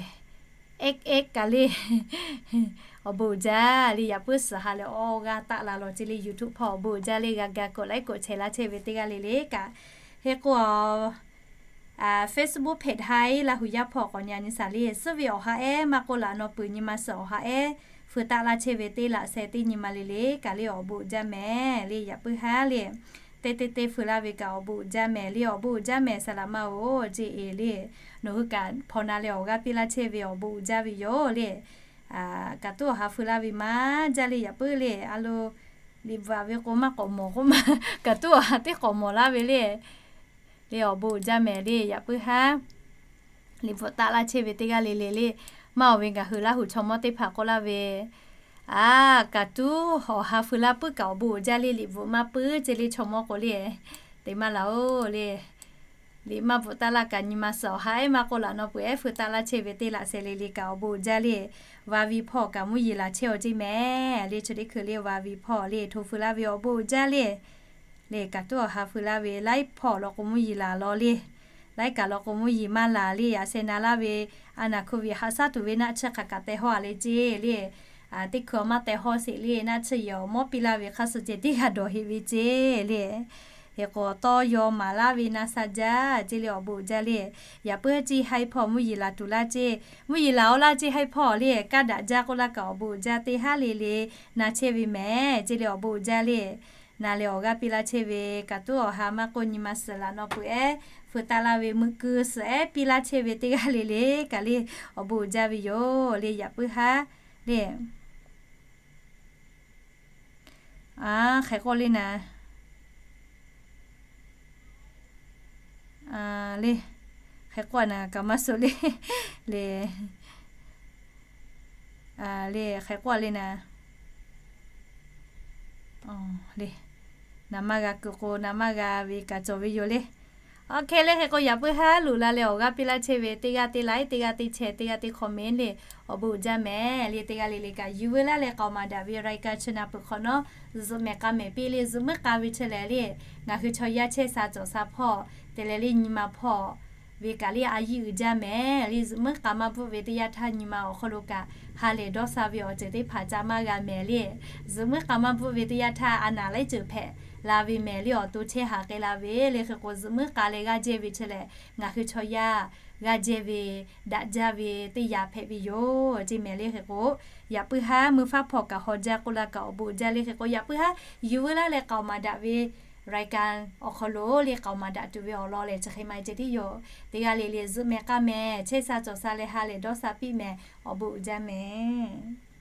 X X kaꞈ le, awˬ bon uiˍ jaˇ le, yaꞈ puiˉ suhˍ ha leh awˬ g'aˇ taˆ la lawˬ ceˇ le, YouTube hpawˇ awˬ bon uiˍ jaˇ le, g'a ga k'oˆ laiˉ k'oˆ chehˇ laˇ chehˇ ve teˇ g'aˇ le le kaꞈ. Hk'e k'o Facebook hpehꞈ htaˇ Laˇ Huˍ yaˇ hpawˇ k'awꞈ nyi a nyi shaˍ le, suhˉ ve awˬ ha ehˉ maˇ k'oˆ laꞈ nawˬ peuˬ nyi ma suhˍ awˬ ha ehˉ feu taˆ laˇ chehˇ ve teˇ laꞈ sheh teˇ nyi ma le le kaꞈ le awˬ bon uiˍ jaˇ mehˍ le, yaꞈ puiˉ haˉ le, teˇ teˇ teˇ feu laˇ ve kaꞈ awˬ bon uiˍ jaˇ mehˍ le, awˬ bon uiˍ jaˇ mehˍ saˍ laꞈ ma-oˬ ceˇ e le. Nawˬ hui kaꞈ hpaw na leh awˬ g'aˇ piˇ laˇ chehˇ ve awˬ bon uiˍ jaˇ ve yoˬ le. Kaꞈ tuˉ awˬ ha feu laˇ ve maˇ jaˇ le, yaꞈ puiˉ le, a lo liꞈ bvuhꞈ ve k'o maˇ k'awꞈ mawˬ k'oˆ ma, kaꞈ tuˉ awˬ ha teˇ k'awꞈ mawˬ laˇ ve le. Le awˬ bon uiˍ jaˇ mehˍ le, yaꞈ puiˉ haˉ liꞈ bvuhꞈ taˆ laˇ chehˇ ve teˇ g'aˇ le le le. Maˇ oˬ ve ngaˬ hui Laˇ Huˍ chaw mawˇ teˇ hpaˍ k'oˆ laˇ ve, a, kaꞈ tuˉ awˬ ha feu laˇ puiˉ kaꞈ awˬ bon uiˍ jaˇ le, liꞈ bvuhꞈ maˇ puiˉ ceˇ le, chaw mawˇ k'o le, te maˇ laˬ-oˬ le. Liꞈ maˇ bvuhꞈ taˆ laˇ kaꞈ nyi ma suhˍ awˬ ha ehˉ maˇ k'oˆ laꞈ nawˬ peuˬ ehˉ feu taˆ laˇ chehˇ ve teˇ laꞈ sheh le le kaꞈ awˬ bon uiˍ jaˇ le. Va vi hpawˇ kaꞈ mvuhˇ yeˬ laˬ chehˇ-oˬ ceˇ mehˍ le, chaw teˇ hkui le va vi hpawˇ le hto feu laˇ ve awˬ bon uiˍ jaˇ le. Le kaꞈ tuˉ awˬ ha feu laˇ ve laiˉ hpawˇ law k'o mvuhˇ yeˬ laˬ law le. Laiˉ kaꞈ law k'o mvuhˇ yeˬ maˇ laˬ le, a sheh na laˇ ve a naˍ hkuˇ ve haꞈ shaˉ tuˬ ve naˆ tsuhˇ hk'aˬ kaꞈ teh hawˇ a le ceˇ le. Teˇ hkui maˇ teh hawˇ sheˍ le, naˆ tsuhˇ yehˬ awˬ mawˇ piˇ laˇ ve hk'a shuˍ ceh teˇ g'aˇ dawˬ heꞈ ve ceˇ le. Hk'e k'o tawˇ yaw maˍ laˇ ve na sha jaˇ ceˇ le, awˬ bon uiˍ jaˇ le. Yaꞈ puiˉ haˉ ceˇ haiˉ hpawˇ mvuhˇ yeˬ laˬ tuˬ laˇ ceˇ, mvuhˇ yeˬ laˬ-oˬ laˇ ceˇ haiˉ hpawˇ le, kaˇ daꞈ jaˇ k'oˆ laˇ kaꞈ awˬ bon uiˍ jaˇ teˇ haˉ le le na chehˇ ve mehˍ ceˇ le, awˬ bon uiˍ jaˇ le. Na leh awˬ g'aˇ piˇ laˇ chehˇ ve kaꞈ tuˉ awˬ ha maˇ k'oˆ nyi ma suhˍ laꞈ nawˬ peuˬ ehˉ feu taˆ laˇ ve meuꞈ keu suhˍ ehˉ piˇ laˇ chehˇ ve teˇ g'aˇ le le kaꞈ le awˬ bon uiˍ jaˇ ve yoˬ le, yaꞈ puiˉ haˉ le. A, hk'e k'oˆ le na. Le, hk'e k'oˆ na kaꞈ maˇ suh le. Le, le hk'e k'oˆ le na. Le, naˍ maˇ g'a kuiˬ k'o naˍ maˇ g'a ve kaꞈ cawˬ ve yoˬ le. Oˇ hk'e le hk'e k'o yaꞈ puiˉ haˉ loꞈ la leh awˬ g'aˇ piˇ laˇ chehˇ ve teˇ g'aˇ teˇ like, teˇ g'aˇ teˇ share, teˇ g'aˇ teˇ comment le awˬ bon uiˍ jaˇ mehˍ le, teˇ g'aˇ le le kaꞈ yuˬ veu laˇ leh k'aoˍ maˍ daꞈ ve รายการ chi na peuˬ hk'awꞈ nawˉ zuhꞈ mehˍ k'a mehˍ piˇ le, zuhꞈ muiˉ k'a ve chi lehˬ le, ngaˬ hui chaw yaˇ chehˇ sha cawˬ sha hpawˇ te leh le nyi ma hpawˇ ve kaꞈ le a yiˇ uiˍ jaˇ mehˍ le, zuhꞈ muiˉ k'a maˇ bvuhˆ ve teˇ yanˇ htaˇ nyi ma awˬ hk'aw lo kaꞈ ha lehˬ dawˇ sha ve awˬ ceuˬ teˇ hpaˍ ca maˇ g'a mehˍ le, zuhꞈ muiˉ k'a maˇ bvuhˆ ve teˇ yanˇ htaˇ a naˍ laiˉ ceuˬ hpehꞈ la ve mehˍ le, awˬ to chehˇ haˍ k'ai la ve le. Hk'e k'o zuhꞈ muiˉ k'a leh g'aˇ jehˇ ve chi lehˬ ngaˬ hui chaw yaˇ g'aˇ jehˇ ve daꞈ jaˇ ve teˇ yanˇ hpehꞈ ve yoˬ ceˇ mehˍ le. Hk'e k'o yaꞈ puiˉ haˉ meuˇ faˉ hpawˇ kaꞈ haw jaˇ k'oˆ laˇ kaꞈ awˬ bon uiˍ jaˇ le. Hk'e k'o yaꞈ puiˉ haˉ yuˬ veu laˇ leh k'aoˍ maˍ daꞈ ve รายการ awˬ hk'aw lo le k'aoˍ maˍ daꞈ tuˬ ve awˬ lawn lehˬ chi hk'e maˇ ceh tiˉ yoˬ. Teˇ g'aˇ le le zuhꞈ mehˍ k'a mehˍ chehˇ sha cawˬ sha leh ha lehˬ dawˇ sha piˇ mehˍ, awˬ bon uiˍ jaˇ mehˍ.